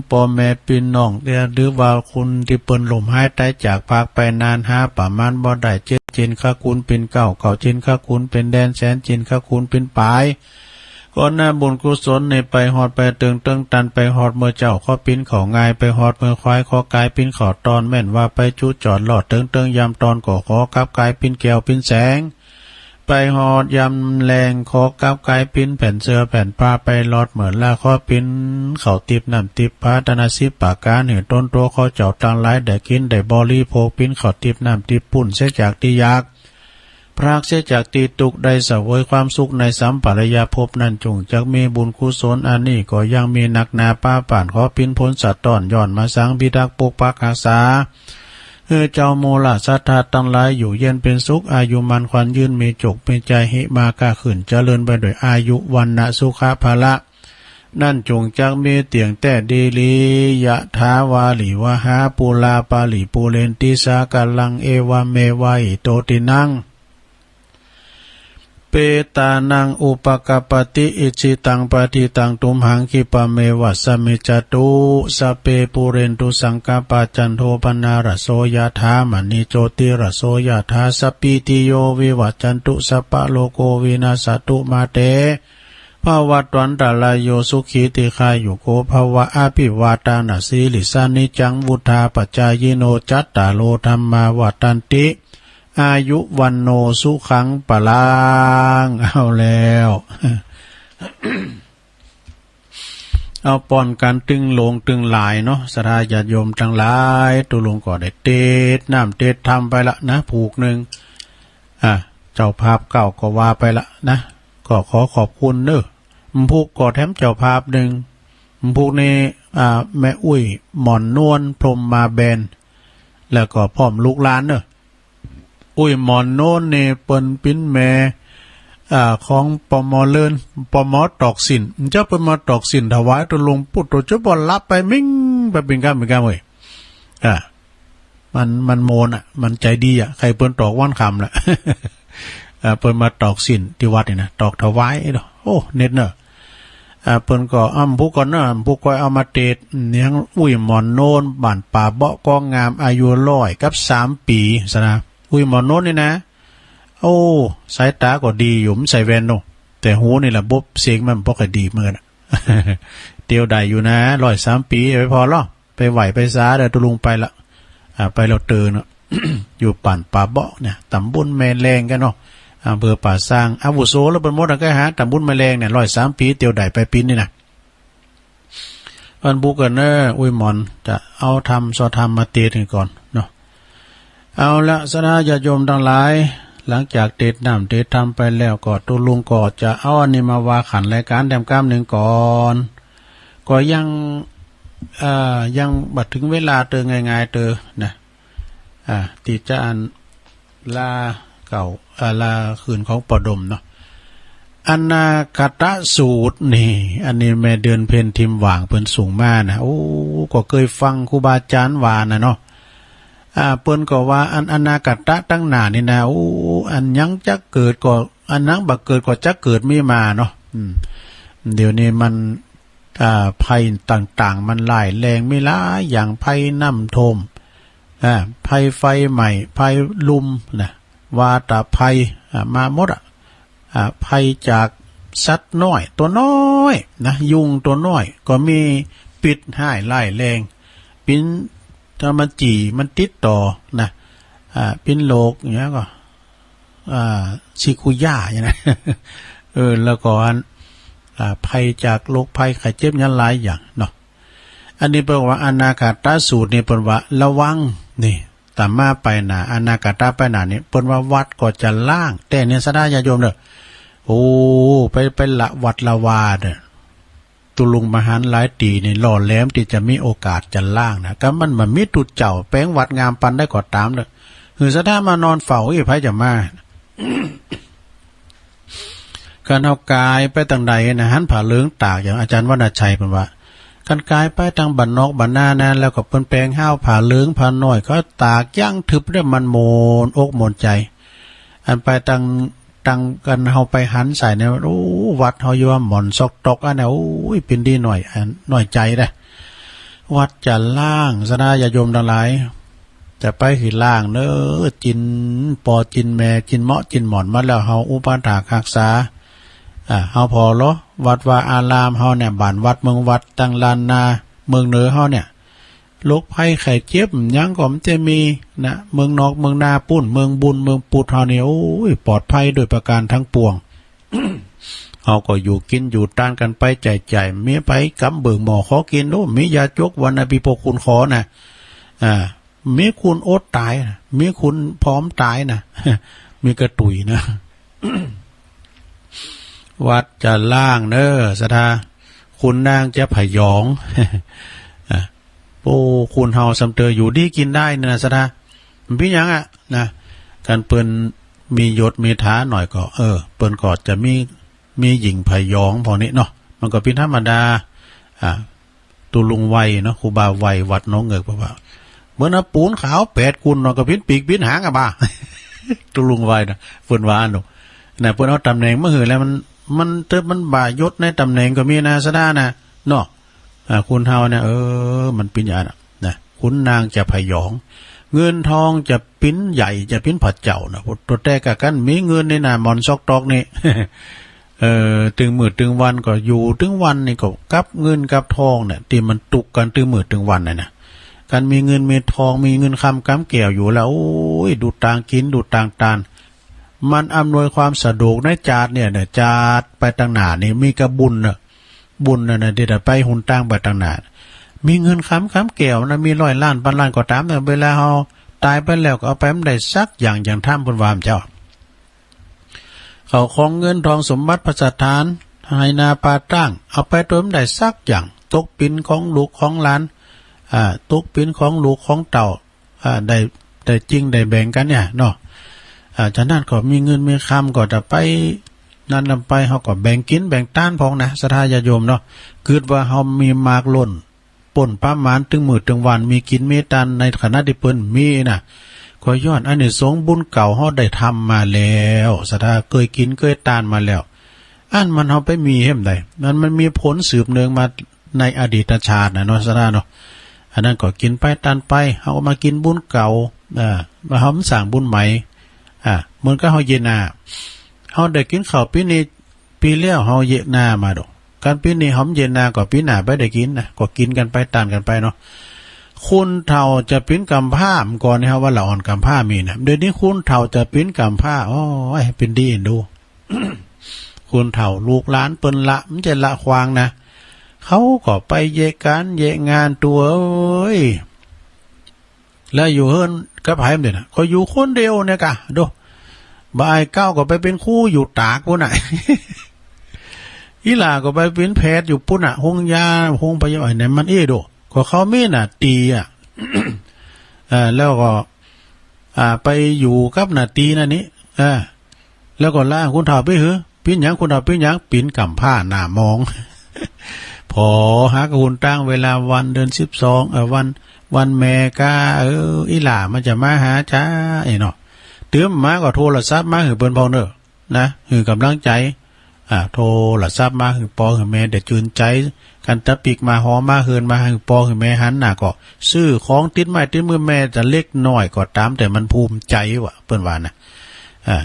ป้อแม่ปี้น้อง หรือว่าคนตี้เปิ้นล่มหายต๋ายจากพรากไปนานหาประมาณบ่ได้ เจ้น เจ้นขคุณเป๋นเก๊า เก๊าเจ้นขคุณเป๋นแดน แสนเจ้นขคุณเป๋นป๋าย ขอน้ำบุญกุศลนี้ไปฮอดไปเถิง เถิงตานไปฮอดเมือเจ้า ขอเป๋นข้าวงาย ไปฮอดเมือควาย ขอกลายเป๋นข้าวตอน แม่นว่าไปจุจอดลอดเถิง เถิงยามตอนก็ขอกลับกลายเป๋นแก้วเป๋นแสง ไปฮอดยามแลง ขอกลับกลายเป๋นแผ่นเสื้อแผ่นผ้า ไปลอดเมือลา ขอเป๋นข้าวติ๊บน้ำติ๊บ ปรารถนาสิบประก๋าน หื้อต๋นตั๋วข้าเจ้าตังหลายได้กิ๋นได้บริโภค เป๋นข้าวติ๊บน้ำติ๊บ ปู้นเสียจากตี้อยาก ปราศจากตี้ตุ๊กข์ ได้เสวยความสุขในสัมปรายภพนั้น จงจักมีบุญกุศลอันนี้ก็ยังมีนักหนาปาป่าน ขอเป๋นผลสะต้อนย้อนมาสัง พิทักษ์ปกปักฮักษา หื้อเจ้าหมู่ราชศรัทธาตังหลายอยู่เย็นเป๋นสุข อายุมั่นขวัญยืน มีโจคมีชัย หิมาก้าขึ้น เจริญไปด้วยอายุ วรรณะ สุขะ พละ นั้นจงจักมีเตี้ยงแต๊ดีหลี ยะถาวาริวหาปูราปาริปูเรนติสาคารัง เอวะเมวะอิโตตินัง เปตานังอุปกัปปติ อิจฉิตังปัตถิตังตุมหัง ขิปะเมวะสะมิจฉาตุ สัพเพปูเรนตุสังกัปปะ จันโทปนารโสยะถา มะณิโจติรโสยะถา สัพพีติโยวิวัชชันตุ สัพพะโรโควินัสสะตุ มาเต ภวัตวันตะราโย สุขีติคายุโกภวะ อภิวาทานะสีลิสสะ นิจจังวุฑฒาปะจายิโน จัตตาโรธัมมาวัฑฒันติ อายุวัณโณสุขังพลัง เอาแล้ว เอาปอนกั๋นตึงหลวงตึงหลายเนาะ ศรัทธาญาติโยมตังหลาย ตุ๊ลุงก็ได้เตสน้ำเตสธรรมไปละนะ ผูกนึ่ง อ่ะ เจ้าภาพเก่าก็ว่าไปละนะ ก็ขอขอบคุณเน้อ ผูกก็แถมเจ้าภาพนึ่ง ผูกนี้ อ่า แม่อุ๊ยหมอนนวล พรหมมาแบน แล้วก็พร้อมลูกหลานเน้อ อุ๊ยหมอนนวลนี่เปิ้นเป๋นแม่ อ่า ของปม.เลิน ปม.ตอกสิน เจ้าเปิ้นมาตอกสินถวายตุ๊ลุง ปุ๊ดตุ๊ เจ้าบ่หลับไป มิ่งไปเป๋นกำเป๋นกำเว้ย อ่า มัน มันโมนอะ มันใจ๋ดีอะ ใค่เปิ้นตอกวันค่ำละ อ่า เปิ้นมาตอกสินตี้วัดนี่นะ ตอกถวายเนาะ โอ้ เน็ดเน้อ อ่า เปิ้นก็ อ้ำ ผูกก่อนเน้อ ผูกก้อยเอามาเตส เนียงอุ๊ยหมอนนวล บ้านป่าเบาะ ก้องงาม อายุร้อยกับสามปี๋ สะนะ อุ๊ยหมอนนวลนี่นะ โอ้ สายต๋าก็ดีอยู่ บ่ใส่แว่นเนาะ แต่หูนี่ละ ระบบเสียงมันบ่ค่อยดีเหมือนกั๋นอะ เตียวได้อยู่นะ ร้อยสามปี๋ ไปผ่อลอ ไปไหว้ไปสาเด้อ ตุ๊ลุงไปละ อ่า ไปแล้วเตอเนาะ อยู่บ้านป่าเบาะเนี่ย ต๋ำบลแม่แลงกั๋นเนาะ อำเภอป่าซาง อาวุโสแล้วเปิ้นหมดอะ ใก้หา ต๋ำบลแม่แลงเนี่ย ร้อยสามปี๋ เตียวได้ไปปิ๊นนี่นะ อันผูกกั๋นเน้อ อุ๊ยหมอน จะเอาธรรม ซอธรรมมาเตสกั๋นก่อนเนาะ เอาละ ศรัทธาญาติโยมตังหลาย หลังจากเตสน้ำเตสธรรมไปแล้วก็ ตุ๊ลุงก็จะเอาอันนี้มาว่าขันรายก๋านแถมกำนึ่งก่อน ก็ยัง เอ่อ ยังบ่เถิงเวลาเตอ ง่ายๆ เตอนะ อ่า ตี้จะอันลาเก่า อ่า ลาคืนของป้อดมเนาะ อนาคตสูตรนี่ อันนี้แม่เดือนเพ็ญทิมหว่างเปิ้นส่งมานะ โอ้ ก็เกยฟังครูบาอาจ๋ารย์ว่านะเนาะ อ่า เปิ้นก็ว่าอันอนาคตตังหน้านี่นะ โอ้ อันยังจะเกิดก็ อันยังบ่เกิดก็จะเกิดมีมาเนาะ อืม เดี๋ยวนี้มัน อ่า ภัยต่างๆ มันร้ายแรง มีหลายอย่าง ภัยน้ำท่วม อ่า ภัยไฟไหม้ ภัยลมนะ วาตภัย อ่า มาหมดอะ อ่า ภัยจากสัตว์น้อย ตั๋วน้อยนะ ยุงตั๋วน้อย ก็มีพิษร้ายแรง ปิ้น ถ้ามันจี่ มันติดต่อนะ อ่า ปิ้นโรคอย่างเงี้ยก็ อ่า ชิคุย่าอย่างเงี้ยนะ เออ แล้วก็อัน อ่า ภัยจากโรคภัยไข้เจ็บอย่างหลายอย่างเนาะ อันนี้เปิ้นว่าอนาคตสูตรนี่เปิ้นว่าระวัง นี่ ต๋ามมาไปหน้า อนาคตไปหน้านี่ เปิ้นว่าวัดก็จะล้าง แต่เนี่ยศรัทธาญาติโยมเด้อ โอ้ ไป ไปละวัดละวาเด้อ ตุ๊ลุงมาหันหลายตี้นี่ หล่อแหลมตี้จะมีโอกาสจะล้างนะ ก็มันบ่มีตุ๊เจ้า แป๋งวัดงามปานใดก็ต๋ามเด้อ หื้อศรัทธามานอนเฝ้าอี้ ใผจะมา คันเฮากายไปตางใดนะ หันผ้าเหลืองตาก อย่างอาจ๋ารย์วรรณชัยเปิ้นว่า คันกายไปตางบ้านนอกบ้านนานะ แล้วก็เปิ้นแป๋งฮาวผ้าเหลืองผ้าน้อย เขาตากอย่างทึบเด้อ มันม่วนอกม่วนใจ๋ อันไปตาง ตาง คันเฮาไปหันใส่เนี่ย โอ้ วัดเฮาอยู่ว่าหม่อนซอกตอกอันเนี่ย โอ้ย เป๋นดีน้อย อันน้อยใจ๋เด้อ วัดจะล้าง ศรัทธาญาติโยมตังหลาย จะไปหื้อล้างเน้อ จิ่นปอจิ่นแม จิ่นเมาะจิ่นหม่อนมาแล้ว เฮาอุปัฏฐากฮักษา อ่า เฮาผ่อหลอวัดวาอารามเฮาเนี่ย บ้านวัดเมืองวัด ตางล้านนาเมืองเหนือเฮาเนี่ย โรคภัยไข้เจ็บหยังก็บ่ได้มีนะ เมืองนอกเมืองนาปู้น เมืองบุญเมืองปุดเฮานี่ โอ้ย ปลอดภัยโดยประการตังปวง เฮาก็อยู่กิ๋นอยู่ตานกั๋นไป ใจ๊ๆ มีไปกำเบิ่งหม้อขอกิ๋น โอ้ มียาจกวรรณะภิพกคุณขอนะ อ่า มีคุณอดต๋ายนะ มีคุณผอมต๋ายนะ มีกระตุ๋ยนะ วัดจะล้างเน้อศรัทธา ขุนนางจะผยอง อ่ะ โอ้ คนเฮาส่ำเตออยู่ดีกิ๋นได้นะศรัทธา มันเป๋นหยังอะนะ คันเปิ้นมียศมีฐานะหน่อยก็ เออ เปิ้นก็จะมี มีหญิงผยองพวกนี้เนาะ มันก็เป๋นธรรมดา อ่า ตุ๊ลุงไวเนาะ ครูบาไววัดหนองเหงือก เปิ้นว่า เปิ้นเอาปูนขาวแปดกุนเนาะ ก็ปิ้นปีกปิ้นหางอะบ่า ตุ๊ลุงไวนะ เปิ้นว่าเนาะ นะ เปิ้นเอาต๋ำแหน่งมาหื้อแล้วมัน มันเถิดมันบ่ายศในต๋ำแหน่งก็มีนะศรัทธานะ เนาะ อ่า คนเฮาเนี่ย เออ มันเป๋นอย่างนั้นน่ะ นะ ขุนนางจะผยอง เงินทองจะเป๋นใหญ่ จะเป๋นพระเจ้านะ ตัวแต่กะกั๋น มีเงินนี่นะ หม่อนซอกตอกนี่ เอ่อ ตึงมื้อตึงวันก็อยู่ ตึงวันนี่ก็กับเงินกับทองเนี่ย ตี้มันตุ๊กกั๋นตึงมื้อตึงวันน่ะนะ คันมีเงินมีทอง มีเงินคำกำแก้วอยู่แล้ว โอ้ย ดูตางกิ๋น ดูตางตาน มันอำนวยความสะดวกในจาติเนี่ยนะ จาติไปตางหน้านี่ มีกะบุญน่ะ บุญน่ะนะ ตี้จะไปหนตางไปตางหน้า มีเงินคำกำแก้วนะ มีร้อยล้าน พันล้านก็ต๋ามนะ เวลาเฮาต๋ายไปแล้วก็เอาไปบ่ได้สักอย่าง อย่างธรรมเปิ้นว่าเจ้า เข้าของเงินทองสมบัติภัสถาน ไหนาป่าตาง เอาไปโตยบ่ได้สักอย่าง ตกเป๋นของลูกของหลาน อ่า ตกเป๋นของลูกของเต้า อ่า ได้ ได้จิ่งได้แบ่งกั๋นเนี่ยเนาะ อ่า ฉะนั้นก็มีเงินมีคำก็จะไป นั้นนำไป เฮาก็แบ่งกิ๋นแบ่งตานพ่องนะ ศรัทธาญาติโยมเนาะ กึ๊ดว่าเฮามีมากล้น ป๊นประมาณตึงมื้อตึงวัน มีกิ๋นมีตานในขณะตี้เปิ้นมีน่ะ ก็ย้อนอานิสงส์บุญเก่าเฮาได้ทำมาแล้ว ศรัทธาเกยกิ๋นเกยตานมาแล้ว อันมันเฮาไปมีแหมใด มัน มันมีผลสืบเนื่องมาในอดีตชาติน่ะเนาะ ศรัทธาเนาะ อันนั้นก็กิ๋นไปตานไป เฮาก็มากิ๋นบุญเก่า อ่า มาเฮาสร้างบุญใหม่ อ่า เหมือนกับเฮาเยียะนา เฮาได้กิ๋นข้าวปี๋นี้ ปี๋แล้วเฮาเยียะนามาดอก คันปี๋นี้เฮาบ่เยียะนาก็ปี๋หน้าบ่ได้กิ๋นนะ ก็กิ๋นกั๋นไปตานกั๋นไปเนาะ คนเฒ่าจะเป๋นกำพร้า เมื่อก่อนนี่เฮาว่าละอ่อนกำพร้ามีนะ เดี๋ยวนี้คนเฒ่าจะเป๋นกำพร้า โอ้ย เป๋นดีเอ็นดู คนเฒ่าลูกหลานเปิ้นละ มันจะละควางนะ เขาก็ไปเยียะก๋านเยียะงาน ตั๋วเอ้ย แล้วอยู่เฮือนกับใผบ่าดนี้นะ ก็อยู่คนเดียวเนี่ยกะ ดู บ่ายเก้าก็ไปเป๋นครูอยู่ตากปู้นน่ะ อีหล่าก็ไปเป๋นแพทย์อยู่ปู้นน่ะ โฮงยา โฮงพยาบาลเนี่ยมันอี้ดู ก็เขามีหน้าตี้อะ เออ แล้วก็ อ่า ไปอยู่กับหน้าตี้นั่นนี่ เออ แล้วก็ละคนเฒ่าไปหื้อ ปิ้นหยัง คนเฒ่าปิ้นหยัง ปิ้นก๋ำพร้าหน้ามอง ผ่อหากุนตังเวลาวันเดือนสิบสอง เอ่อ วัน วันแม่ก้า เออ อี่หล้ามันจะมาหาจ๊ะ ไอ้เนาะ ตึมมาก็โทรศัพท์มาหื้อเปิ้นพ่องเน่อ นะ หื้อก๋ำลังใจ๋ อ่า โทรศัพท์มาหื้อปอหื้อแม่ เดี๋ยวจืนใจ๋ กันตะปิกมาฮอมาเฮือนมาหื้อปอหื้อแม่หันน่ะ ก็ซื้อของติดไม้ติดมือแม่จะเล็กน้อยก็ต๋าม แต่มันภูมิใจ๋ว่ะ เปิ้นว่านะ อ่า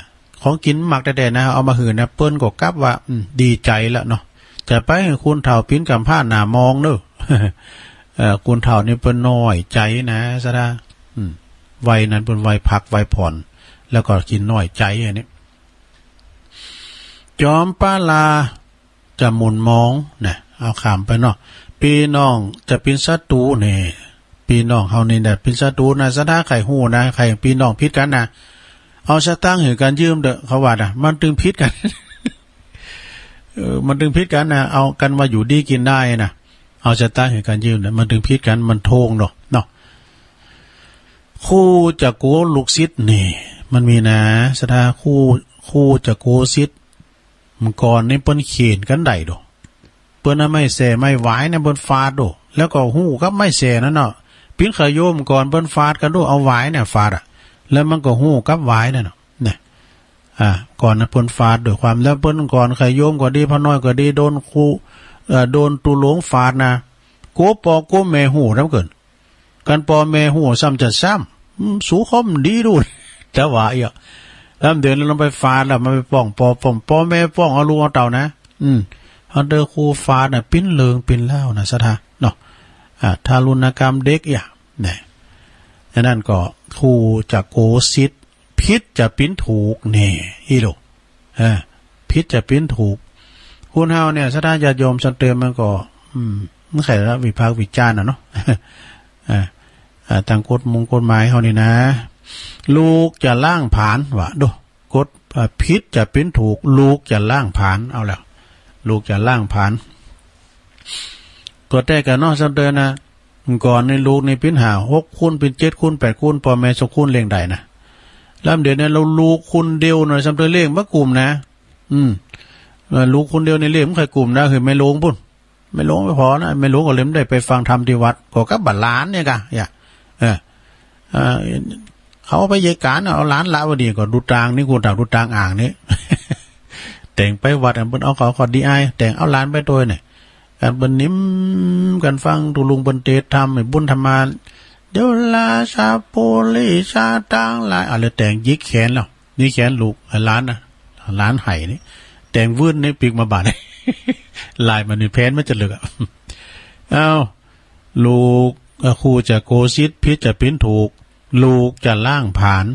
ของกิ๋นมักแต๊ๆ นะ เอามาหื้อนะ เปิ้นก็กลับว่า อืม ดีใจ๋แล้วเนาะ จะไปหื้อคนเฒ่าปิ้นก๋ำพร้าหน้ามองเน่อ เอ่อ คนเฒ่านี่เปิ้นน้อยใจ๋นะ ศรัทธา อืม วัยนั้นเปิ้นวัยพักวัยผ่อน แล้วก็ขี้น้อยใจ๋อันนี้ จอมปาลาจะหมุนมองนะ เอาข้ามไปเนาะ ปี้น้องจะเป๋นศัตรู๋นี่ ปี้น้องเฮานี่นะเป๋นศัตรู๋นะ ศรัทธาใค่ฮู้นะ ใค่ปี้น้องผิดกั๋นนะ เอาสตางค์หื้อกั๋นยืมเต๊อะ เขาว่านะ มันตึงผิดกั๋น เออ มันตึงผิดกั๋นนะ เอากั๋นว่าอยู่ดีกิ๋นได้นะ เอาสตางค์หื้อกั๋นยืมนะ มันตึงผิดกั๋น มันโถ่งเนาะ เนาะ คู่จักโกลูกศิษย์นี่ มันมีนะ ศรัทธา คู่ คู่จักโกศิษย์ เมื่อก่อนนี่เปิ้นเข่นกั๋นได้โด เปิ้นเอาไม้แส่ไม้หวายเนี่ยเปิ้นฟาดโด แล้วก็ฮู้กับไม้แส่นั้นเนาะ ปิ้นใค่โยมก่อนเปิ้นฟาดกั๋นโด เอาหวายเนี่ยฟาดอะ แล้วมันก็ฮู้กับหวายนั่นเนาะ เนี่ย อ่า ก่อนนะเปิ้นฟาดด้วยความ แล้วเปิ้นก่อนใค่โยมก็ดี พระน้อยก็ดี โดนครู เอ่อ โดนตุ๊ลุงฟาดนะ กั๋วปอกั๋วแม่ฮู้นำเกิน กันปอแม่ฮู้ซ้ำจะซ้ำ อืม สูข่มดีดู จะว่าเอี้ย แล้วเดี๋ยวนี้ลงไปฟาดแล้ว มันไปป้องปอ ป้องปอแม่ ป้องเอาลูกเอาเต้านะ อืม อันเดอร์ครูฟาดน่ะ ปิ้นเริงปิ้นเล่านะ ศรัทธา เนาะ อ่า ทารุณกรรมเด็กเอี้ย เนี่ย อันนั้นก็คู่จักโกศิษย์ ผิดจะปิ้นถูก แน่ อี้โล เออ ผิดจะปิ้นถูก คนเฮาเนี่ย ศรัทธาญาติโยม สันเติมมันก็ อืม มันใค่ละวิพากษ์วิจารณ์น่ะเนาะ เออ เออ ตางกฎมงกฎหมายเฮานี่นะ ลูกจะล้างผลาญ ว่าโด กฎ เอ่อ ผิดจะปิ้นถูก ลูกจะล้างผลาญ เอาแล้ว ลูกจะล้างผลาญ ก็แต๊กั๋นเนาะ สันเติมนะ ก่อนนี่ลูกนี่ปิ้นห้าหกคน ปิ้นเจ็ดคนแปดคน ปอแม่สองคนเลี้ยงได้นะ แล้วเดี๋ยวนี้เฮาลูกคนเดียวหน่อย สันเติมเลี้ยงบ่กุ้มนะ อืม เออ ลูกคนเดียวนี่เลี้ยงบ่ใค่กุ้มนะ หื้อแม่หลวงปู้น แม่หลวงไปผ่อนะ แม่หลวงก็เลยบ่ได้ไปฟังธรรมตี้วัด ก็กับบ่าหลานเนี่ยก่ะ เอี้ย เออ เออ เขาไปเยียะก๋าน เอาหลานละ บ่ดีก็ดูตางนี่ คนเฒ่าดูตางอ่างนี่ แต่งไปวัด อันเปิ้นเอาเขาก็ดีอาย แต่งเอาหลานไปตวยเนี่ย กันเปิ้นนิ่มกั๋นฟังตุ๊ลุงเปิ้นเตศน์ธรรม ไอ้บุญธรรมา เดี๋ยวลาสาปูริสาตังหลาย เอาเลยแต่งหยิกแขนแล้ว นี่แขนลูก หลานนะ หลานไห้นี่ แต่งวื้นนี่ปิ๊กมาบาด ลายมันนี่แผนมันจะเลิกอะ เอ้า ลูก เอ่อ คู่จักโกศิษย์ ผิดจะปิ้นถูก ลูกจะล้างผลาญ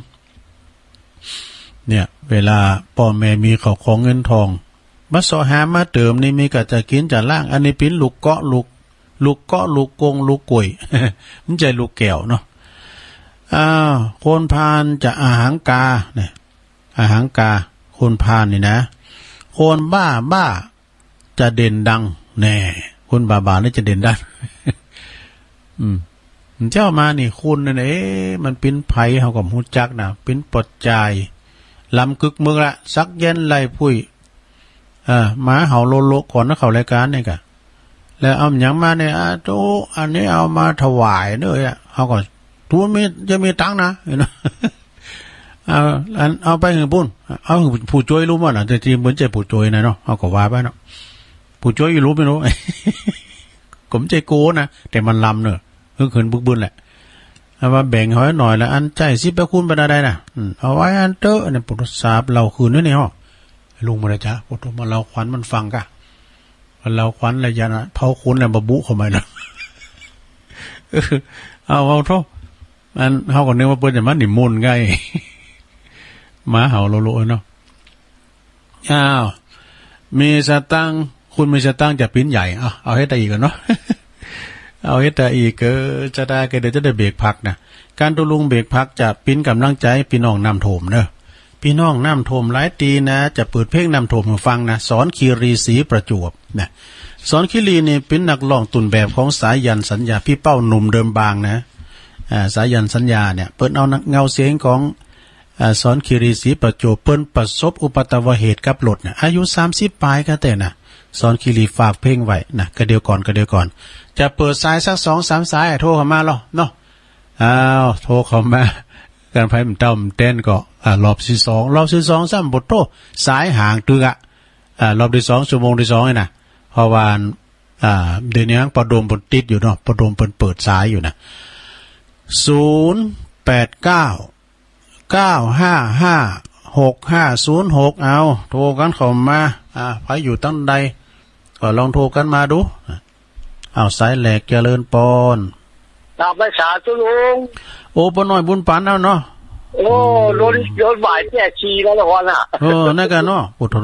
เนี่ย เวลาป้อแม่มีเข้าของเงินทอง มาเซาะหามาเติมนี่ มีก้าจะกิ๋นจะล้าง อันนี้ปิ้นลูกเกาะลูก ลูกเกาะลูกกงลูกก๋วย มันใจ้ลูกแก้วเนาะ อ้าว คนพาลจะอหังคา เนี่ย อหังคา คนพาลนี่นะ คนบ้าบ้า จะเด่นดัง แน่ คนบ้าบ้านี่จะเด่นดัง อืม เจ้ามานี่คุณนั่น เอ๊ะ มันปิ้นใผเฮาก็บ่ฮู้จักนะ ปิ้นปอดจาย ลำกึกมึกละ สักยันต์ไหล่พุ้ย เออ มาเห่าโลโลก่อนนะ เข้ารายก๋านนี่ก่ะ แล้วเอาหยังมาเนี่ย อ่า โต อันนี้เอามาถวายเด้อ เฮาก็ ตูนมี จะมีตังค์นะ เห็นบ่ เอา อัน เอาไปหื้อปู้น เอาหื้อผู้จ้วยลุมอะนะ แต่จริงบ่ใจ้ผู้จ้วยนะเนาะ เฮาก็ว่าไปเนาะ ผู้จ้วยอยู่ลุมไม่ฮู้ ก็บ่ใจ้โกนะ แต่มันลำเน่อ คือขึ้นบึกบึนแหละ เอามาแบ่งเฮาหน่อยละ อันใจ้สิบไปคูณไปได้นะ อืม เอาไว้อันเต๊อะ เนี่ย ปุถุสาบเล่าคืนนี่นี่ฮะ ลุงมาเลยจ๊ะ ปุถุมาเล่าขวัญมันฟังก่ะ เล่าขวัญระยะนะ เผาขนแล้วบ่บุเข้ามาแล้ว เออ เอา เอาเถาะ อัน เฮาก็นึกว่าเปิ้นจะมานิมนต์ไง มาเห่าโลโลเนาะ อ้าว มีสตางค์ คนมีสตางค์จะปิ้นใหญ่ เอา เอาเฮ็ดใดอีกก่อนเนาะ เอาเฮ็ดใดอีก เออ จะได้ ก็เดี๋ยวจะได้เบรกพักนะ การตุ๊ลุงเบรกพักจะปิ้นก๋ำลังใจ๋ปี้น้องน้ำท่วมเนาะ ปี้น้องน้ำท่วมหลายตี้นะ จะเปิดเพลงน้ำท่วมหื้อฟังนะ สรคีรี ศรีประจวบนะ สรคีรีนี่เป๋นนักร้องต้นแบบของสายัณ สัญญา ปี้เป้าหนุ่มเดิมบางนะ อ่า สายัณ สัญญาเนี่ย เปิ้นเอาเงาเสียงของ อ่า สอนคีรีศรีประจวบ เปิ้นประสบอุปัตตวเหตุกับรถน่ะ อายุสามสิบป๋ายก็แต๊น่ะ สอนคีรีฝากเพลงไว้น่ะ ก็เดี๋ยวก่อน ก็เดี๋ยวก่อน จะเปิดสายสักสองสามสาย โทรเข้ามาลอเนาะ อ้าว โทรเข้ามา กันไป บ่เต้าบ่แตนก็ อ่า รอบตี้สอง รอบตี้สองซ้ำบ่โทร สายห่างตึกอะ อ่า รอบตี้สอง ชั่วโมงตี้สองนี่น่ะ เพราะว่า อ่า เดี๋ยวนี้ป้อโดมเปิ้นติดอยู่เนาะ ป้อโดมเปิ้นเปิดสายอยู่น่ะ ศูนย์แปดเก้า เก้าห้าห้า หกห้าศูนย์หก เอา โทรกันเข้ามา อ่า ใผอยู่ตังใด ก็ลองโทรกันมาดู เอา สายแรก เจริญปอน กราบไหว้สาธุลุง โอ้ ป้อน้อยบุญปันเอาเนาะ โอ้ โดน โดนบ่ายแก้ชีแล้วละวันน่ะ เออ นั่นกะเนาะ โอ้โถ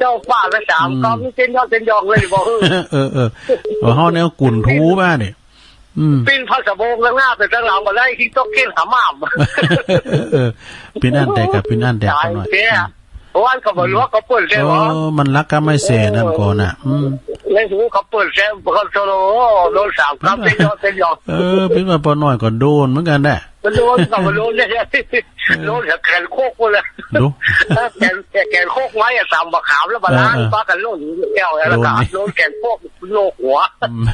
เจ้าฟ้าไปสามกำ เต้นยอกเต้นยองเลยบอก เออ เออ เออ เฮาแนวกุ่นทูบ้านี่ อืม ปิ้นผ้าสะโบงตังหน้าไปตังหลังบ่ได้ ทิ้งตกเกี้ยงหาม่าม เออ ปิ้นอั้นแต๊กะ ปิ้นอั้นแต๊กะ ต๋าย ป้อน้อย เสีย อืม เพราะว่าเขาบ่ฮู้ว่าเขาเปิ้นแซ่ เออ บ่ มันลักกำไม้แสนำก่อนน่ะ อืม ในหูเขาเปิ้นแซ่ เขาโซโล โดนสามกำ เต้นยอกเต้นยอง เออ ปิ้นว่าป้อน้อยก็โดนเหมือนกั๋นแหละ มันโดน ก็มันโดนเนี่ย เออ โดนแขนโคกพู้นแหละ ดู แขน แขนโคกไม้อะ สามบักขามแล้วบาดาล เออ เออ ปากั๋นโดนแก้วแล้วก็ โดนนี่ โดนแขนโคกโลกหัว อืม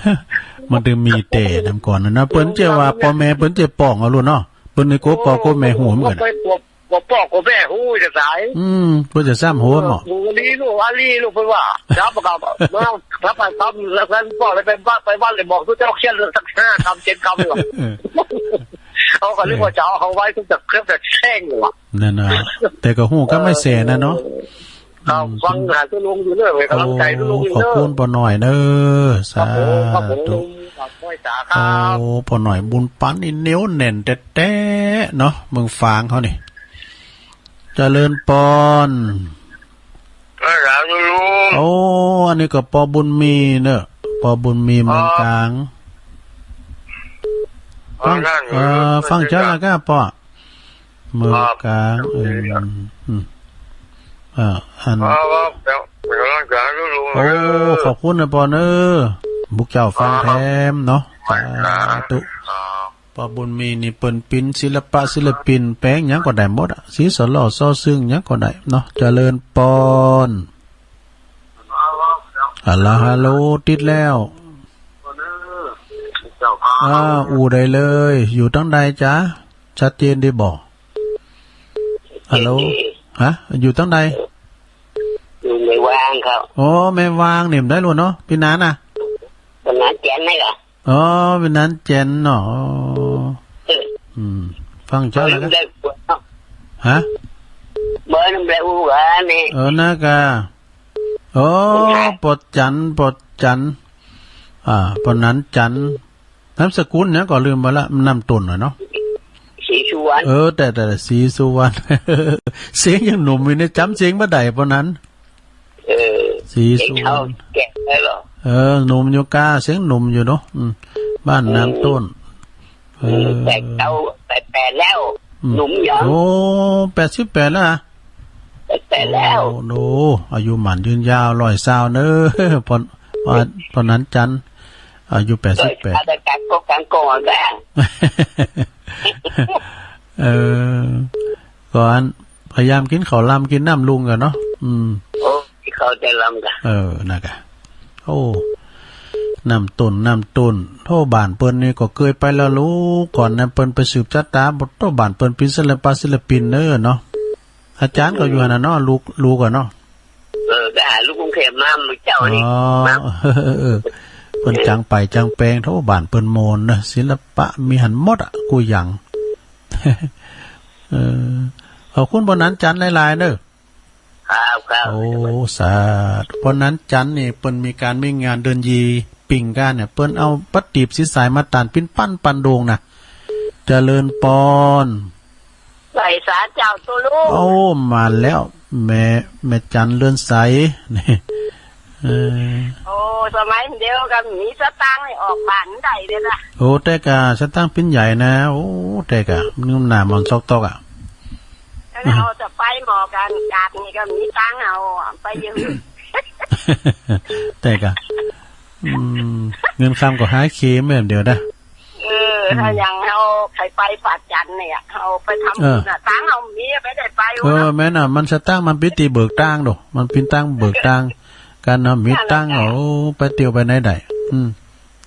มันต้องมีแต๊นำก่อนน่ะเนาะ เปิ้นเจ้าว่าป้อแม่เปิ้นเจ้าป้องเอาโลดเนาะ เปิ้นนี่กั๋วป้อกั๋วแม่ฮู้เหมือนกั๋น ก็ไปกั๋ว กั๋วป้อกั๋วแม่ฮู้จะต๋าย อืม เปิ้นจะซ้ำฮู้หมอ เออ ฮู้ลีลูก อาลีลูก เปิ้นว่า จับมากับ มา ถ้าไปทำแล้วกัน ป้อเลยไปบ้าน ไปบ้านเลยบอกตุ๊เจ้าเขียนสักห้ากำเจ็ดกำเลยว่ะ เออ เขาก็นึกว่าจะเอาเขาไว้ ตุ๊จะเคลือบจะแช่งว่ะ นั่นน่ะ แต่ก็ฮู้กำไม้แสนน่ะเนาะ เออ ครับ อืม ฟังหาตุ๊ลุงอยู่เนอะ ให้กำลังใจ๋ตุ๊ลุงอยู่เนอะ โอ้ ขอบคุณป้อน้อยเนอะ ครับผม ครับผม สาธุ ครับ ไหว้สาครับ โอ้ ป้อน้อยบุญปันนี่เหนียวแน่นแต๊ๆ เนาะ เมืองฝางเขานี่ เจริญปอน ไหว้สาตุ๊ลุง โอ้ อันนี้ก็ป้อบุญมีเนอะ ป้อบุญมีเมืองกลาง ครับ ฟัง ฟังนั่นอยู่ เอ่อ ฟังเจ้าละก้าป้อ เมืองกลาง ครับ เออ อืม อ่า อัน ครับ ครับ เดี๋ยว เดี๋ยวหลังจากนั้นก็ลง โอ้ เลย ขอบคุณนะป้อเนอะ พวกเจ้าฟังแถมเนาะ ครับ สาธุ ครับ ป้อบุญมีนี่เปิ้นเป๋นศิลปะศิลปิน แป๋งหยังก็ได้หมดอะ สีสะหล่อซ้อซึ่งหยังก็ได้เนาะ เจริญปอน ฮัลโหล ฮัลโหล ติดแล้ว อ่า อู้ได้เลย อยู่ตังใดจ๊ะ ชัดเจนดีบ่ ฮัลโหล ฮะ อยู่ตังใด อยู่แม่วางครับ อ๋อ แม่วางนี่ บ่ได้ลูกเนาะ ปี้หนานน่ะ ปี้หนานแจ๋นนี่ก่อ อ๋อ ปี้หนานแจ๋นเนาะ เออ อืม ฟังเจ้าแล้วก็ เออ ได้ผัวเนาะ ฮะ เบอร์นั่นแหละอู้กันนี่ เออ นะกะ โอ้ ป้อจัน ป้อจัน อ่า ป้อหนานจัน นามสกุลหยังก็ลืมไปละ นามต้นน่ะเนาะ ศรีสุวรรณ เออ แต่ แต่ ศรีสุวรรณ เสียงยังหนุ่มอยู่เนี่ย จ๋ำเสียงบ่ได้ป้อหนาน เออ ศรีสุวรรณ เห็นเขาแก่แล้วเหรอ เออ หนุ่มอยู่ก้า เสียงหนุ่มอยู่เนาะ อืม บ้านนามต้น อืม เออ แปดเก้า แปดแปดแล้ว อืม หนุ่มอยู่ โอ้ แปดสิบแปดแล้วอะ แปดแปดแล้ว โอ้โห อายุหมั้นยืนยาว ร้อยซาวเนอะ ป้อ ป้อหนานจัน อายุแปดสิบแปด เอาแต่กางกงกางกงอ่ะ เออ ก็อัน พยายามกิ๋นข้าวลำกิ๋นน้ำลุงก่อเนาะ อืม โอ้ กิ๋นข้าวแต่ลำก่อ เออ นะก่อ โอ้ นามต้น นามต้น โธ่ บ้านเปิ้นนี่ก็เกยไปแล้วลูก ก่อนนั้นเปิ้นไปสืบจ๊ะต๋า บ่ โธ่ บ้านเปิ้นเป๋นศิลปะศิลปินเนอะเนาะ อาจ๋ารย์ก็อยู่หั้นน่ะเนาะ ลูก ลูกก่อเนาะ เออ ไปหาลูกกรุงเทพฯมา มื้อเจ๊านี่ อ๋อ มา เออ เปิ้นจังไปจังแป๋ง โธ่ บ้านเปิ้นโมนเนอะ ศิลปะมีหั้นหมดอะ กู้อย่าง เออ ขอบคุณป้อหนานจันหลายๆ เนอะ ครับ ครับ โอ้ สาธุ ป้อหนานจันนี่ เปิ้นมีก๋านมีงานเดือนยี่ปิ่งก๋านเนี่ย เปิ้นเอาปัดตี๋บสีสายมาตานปิ้นปั้นปันโด่งน่ะ เจริญปอน ไหว้สาเจ้าตุ๊ลุง โอ้ มาแล้ว แม่ แม่จันเรือนใส นี่ เออ โอ้ สมัยเดียวกั๋น มีสตางค์นี่ออกบ้านได้เลยนะ โอ้ แต่ก่า สตางค์ปิ้นใหญ่นะ โอ้ แต่ก่า นึ่งหน้าหมอนซอกตอกอะ แล้วเอาแต่ไปหมอก๋าน กาดนี่ก็มีตังค์เอาไปอยู่ แต่ก่า อืม เงินคำก็หาเคแม่นเดียวนะ เออ อืม ถ้าอย่างเอา ไปผาจันทร์เนี่ย เอาไปทำบุญน่ะ เออ ตังค์เอามีไปได้ไป เออ วะ แม่นน่ะ มันสตางค์มันปิดตี้เบิกตางโด มันปิดตางค์เบิกตางค์ กั๋นน่ะ มีตางค์ นั่นแหละ เอาไปเตียวไปไหนได้ อืม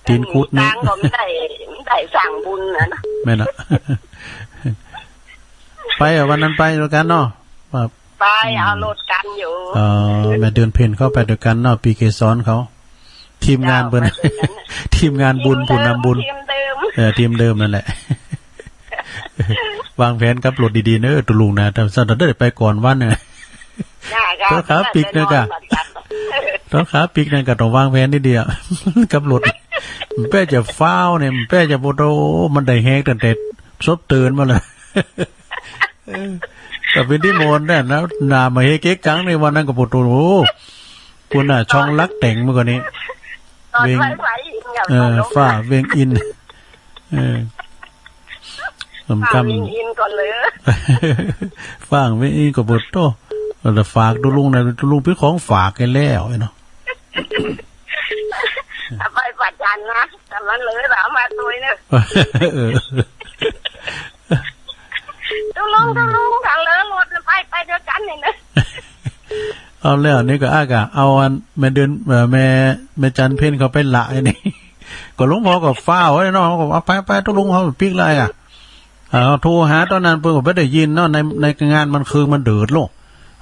ตี๋นกุดนี่ มีตางค์ก็ไม่ได้ ไม่ได้สร้างบุญน่ะนะ แม่นน่ะ ไปอะ วันนั้นไปตวยกั๋นเนาะ ว่า ไป อืม เอารถกั๋นอยู่ เออ แม่เดือนเพ็ญเข้าไปตวยกั๋นเนาะ ปี๋เกสรเขา ทีมงานเปิ้น เจ้า ไปตวยกั๋น ทีมงานบุญ ทีมเดิม ผู้นำบุญ ทีมเดิม เออ ทีมเดิมนั่นแหละ วางแผนขับรถดีๆ เนอะ ตุ๊ลุงนะ ถ้า ถ้าได้ไปก่อนวันน่ะ จ้า จ้า ต๋อนขาปิ๊กเนี่ยก่ะ ต๋อนขาปิ๊กเนี่ยก่ะ ต้องวางแผนดีๆ อะ ขับรถ มันแป๊จะฟ้าวเนี่ย มันแป๊จะ โอ้โห มันได้แฮงตั้งแต่สบตื่นมาเลย เออ แต่เป๋นตี้โมนเนี่ยนะ หน้ามาเฮเก๊กกังในวันนั้นก็ปวดตัว โอ้ ปุ้นน่ะ ช่องลักแต่งเมื่อก่อนนี้ ตอน เวียง ไฟไฟอินกับ เออ ตอนลง ฟ้าเวียงอิน เออ สำคัญ ฟ้าเวียงอินก่อนเลย ฟ้าเวียงอินก็ปวดตัว แต่ฝากตุ๊ลุงนะ ตุ๊ลุงเป๋นของฝากกั๋นแล้วเนาะ ไปผาจันทร์นะ แต่มันเลยเอามาตวยเนี่ย เออ ตุ๊ลุง ตุ๊ลุง ถ้าเหลือรถไป ไปตวยกั๋นนี่นะ เอาแล้วนี่ก็อากะ เอาอันแม่เดือน เอ่อ แม่ แม่จันทร์เพ็ญเขาไปละไอ้นี่ ก็หลวงพ่อก็ฟ้าวไว้เนาะ เขาก็เอาไป ไปตุ๊ลุง เขาปิ๊กไล่อะ เอาโทรหาต๋อนนั้นเปิ้นก็บ่ได้ยินเนาะ ใน ในงานมันคือมันเดือดโลก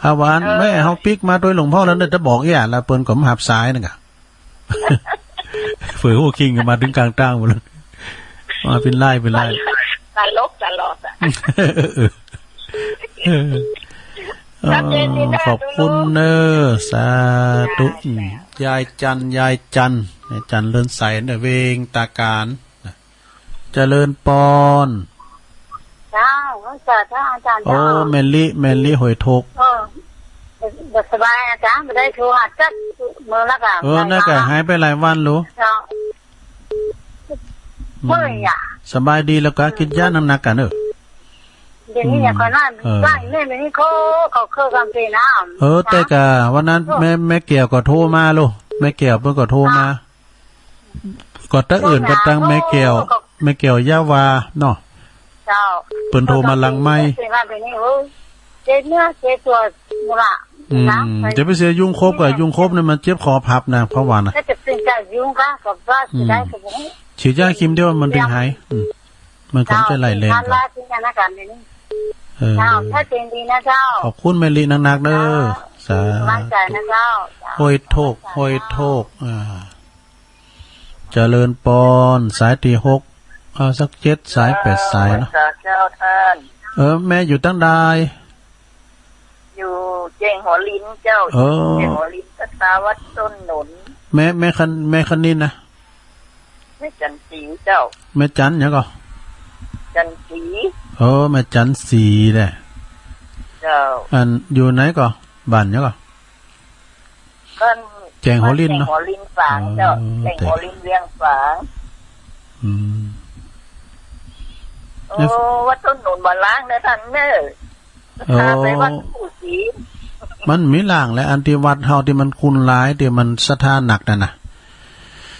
เอาว่าอัน เออ แม่เขาปิ๊กมาตวยหลวงพ่อแล้วเนี่ย จะบอกเอี้ย แล้วเปิ้นก็บ่ฮับสายนั่นก่ะ เผื่อฮู้คิงก็มาเถิงก๋างตางหมดแล้ว มาเป๋นไล่ เป๋นไล่ ตลกตลอดอะ เออ ครับ เออ ยินดีนะ ขอบคุณเนอะ สาธุ จ้า อืม จ้า ยายจันทร์ ยายจันทร์ ยายจันทร์เลินใสเนอะ เวียงตาการ เจริญปอน เจ้า สาธุอาจารย์ โอ้ เจ้า แม่ลิ แม่ลิห้วยทก เออ บ่สบายอาจารย์ บ่ได้โทรหาจักมื้อแล้วก่ะ เออ นั่นก่ะ หายไปหลายวันลูก เจ้า อืม เมื่อยอะ สบายดีแล้วก่ะ กินยาหนักๆ ก่ะเนอะ เดี๋ยวนี้ อืม อย่าคอยนั่น เออ ว่าอีแม่เดี๋ยวนี้เขา เขาเคยกันสินะ เออ แต่ก่ะวันนั้น เออ แม่ แม่แก้วก็โทรมาลูก แม่แก้วเปิ้นก็โทรมา อ่ะ ก็ตะเอิ้นไปตังแม่แก้ว แม่แก้วยาวาเนาะ เจ้า เปิ้นโทรมาหลังไมค์ เสียงว่าแบบนี้ โอ้ย เจ็บเนื้อเจ็บตั๋วหมดละ อืม นะ จะไปเสียยุงคบก่ะ ยุงคบเนี่ยมันเจ็บคอพับนะ เพราะว่านะ ถ้าจะเป็นการยุงก็ ก็ว่าสิได้ อืม ก็บ่ฮู้ ฉีดยาเข็มเดียวมันเถิงหาย อืม มันก็จะไล่แรง เจ้า ไป เออ เจ้า ถ้าเจ๋งดีนะเจ้า ขอบคุณแม่ลินักๆ เด้อ เจ้า สาธุ มั่นใจนะเจ้า เจ้า ห้วยทก ห้วยทก อ่า เจริญปอน สายตี้หก เอาสักเจ็ดสาย แปดสายเนาะ เจ้า เจ้าท่าน เออ แม่อยู่ตังใด อยู่แจ้งหัวลินเจ้า เออ แจ้งหัวลิน ตาวัดต้นหนุน แม่ แม่คะ แม่คะนินนะ แม่จันทร์ศรีเจ้า แม่จันทร์หยังก่อ จันทร์ศรี เออ แม่จันทร์ศรีแหละ เจ้า อันอยู่ไหนก่อ บ้านหยังก่อ บ้าน แจ้งหัวลินเนาะ บ้านแจ้งหัวลินฝางเจ้า เออ แจ้งหัวลินเวียงฝาง อืม โอ้ วัดต้นหนุนบ่ล้างเนอะท่านเนอะ เออ พาไปวัดปู่ศรี มันมีล้างแหละ อันตี้วัดเฮาตี้มันคุณหลาย ตี้มันศรัทธาหนักนั่นน่ะ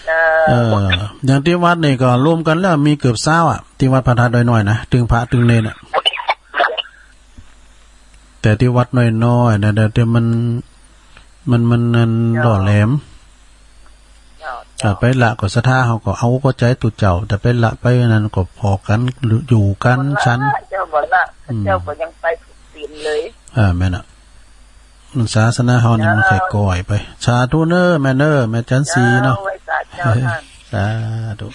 เออ เออ อย่างตี้วัดนี่ก็รวมกั๋นแล้วมีเกือบซาวอะ ตี้วัดพระธาตุดอยน้อยนะ ตึงพระตึงเณรน่ะ แต่ตี้วัดน้อยๆ นะ แต่ตี้มัน มัน มัน มัน เจ้า หล่อแหลม เจ้า ถ้าไปละก็ศรัทธาเฮาก็เอาอกเอาใจ๋ตุ๊เจ้า แต่ไปละไปอันนั้นก็ผ่อกั๋น อยู่กั๋น บ่ละ ฉัน เจ้าบ่ละ อืม เจ้าก็ยังไปผิดศีลเลย อ่า แม่นน่ะ มันศาสนาเฮานี่มันค่อยก่อยไป สาธุเน้อแม่เน้อ แม่จันทร์ศรีเนาะ เจ้า ไหว้สาเจ้าท่าน สาธุ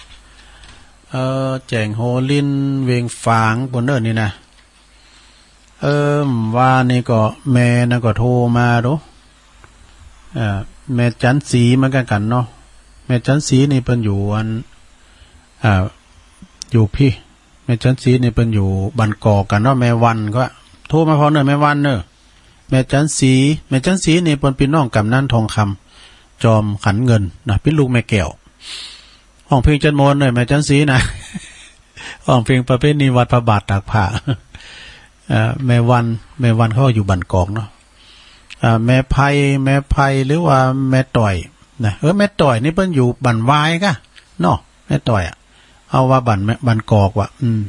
เออ แจ้งหัวลินเวียงฝางปู้นเน้อนี่นะ เออ ว่านี่ก็แม่นั่นก็โทรมาดู เอ่อ แม่จันทร์ศรีเหมือนกั๋นกั๋นเนาะ แม่จันทร์ศรีนี่เปิ้นอยู่อัน อ่า อยู่พี้ แม่จันทร์ศรีนี่เปิ้นอยู่บ้านกอกกั๋นเนาะ แม่วันก็โทรมาพร้อมเน้อ แม่วันเน้อ แม่จันทร์ศรี แม่จันทร์ศรีนี่เปิ้นเป๋นน้องกำนันทองคำ จอมขันเงินนะ เป๋นลูกแม่แก้ว ฮ้องเพลงจันทร์มนต์เน้อ แม่จันทร์ศรีนะ ฮ้องเพลงประเพณีวัดพระบาทตากผ้า เอ่อ แม่วัน แม่วันเขาอยู่บ้านกอกเนาะ อ่า แม่ไพ แม่ไพหรือว่าแม่ต่อยนะ เออ แม่ต่อยนี่เปิ้นอยู่บ้านวายกะเนาะ แม่ต่อยอะ เอาว่าบ้านแม่ บ้านกอกว่ะ อืม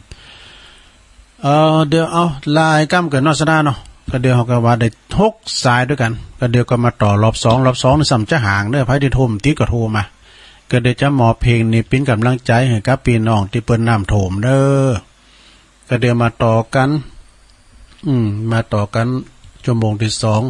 เออ เดี๋ยวเอา ลาก้ำเกินเนาะ สะดาเนาะ ก็เดี๋ยวเฮาก็ว่าได้หกสายตวยกั๋น ก็เดี๋ยวก็มาต่อรอบสอง รอบสองนี่ส่ำจะห่างเน่อ ใผตี้โทรบ่ติดก็โทรมา ก็เดี๋ยวจะมอบเพลงนี้เป๋นก๋ำลังใจ๋หื้อกับปี้น้องตี้เปิ้นน้ำท่วมเน่อ ก็เดี๋ยวมาต่อกั๋น อืม มาต่อกั๋น ชั่วโมงตี้สอง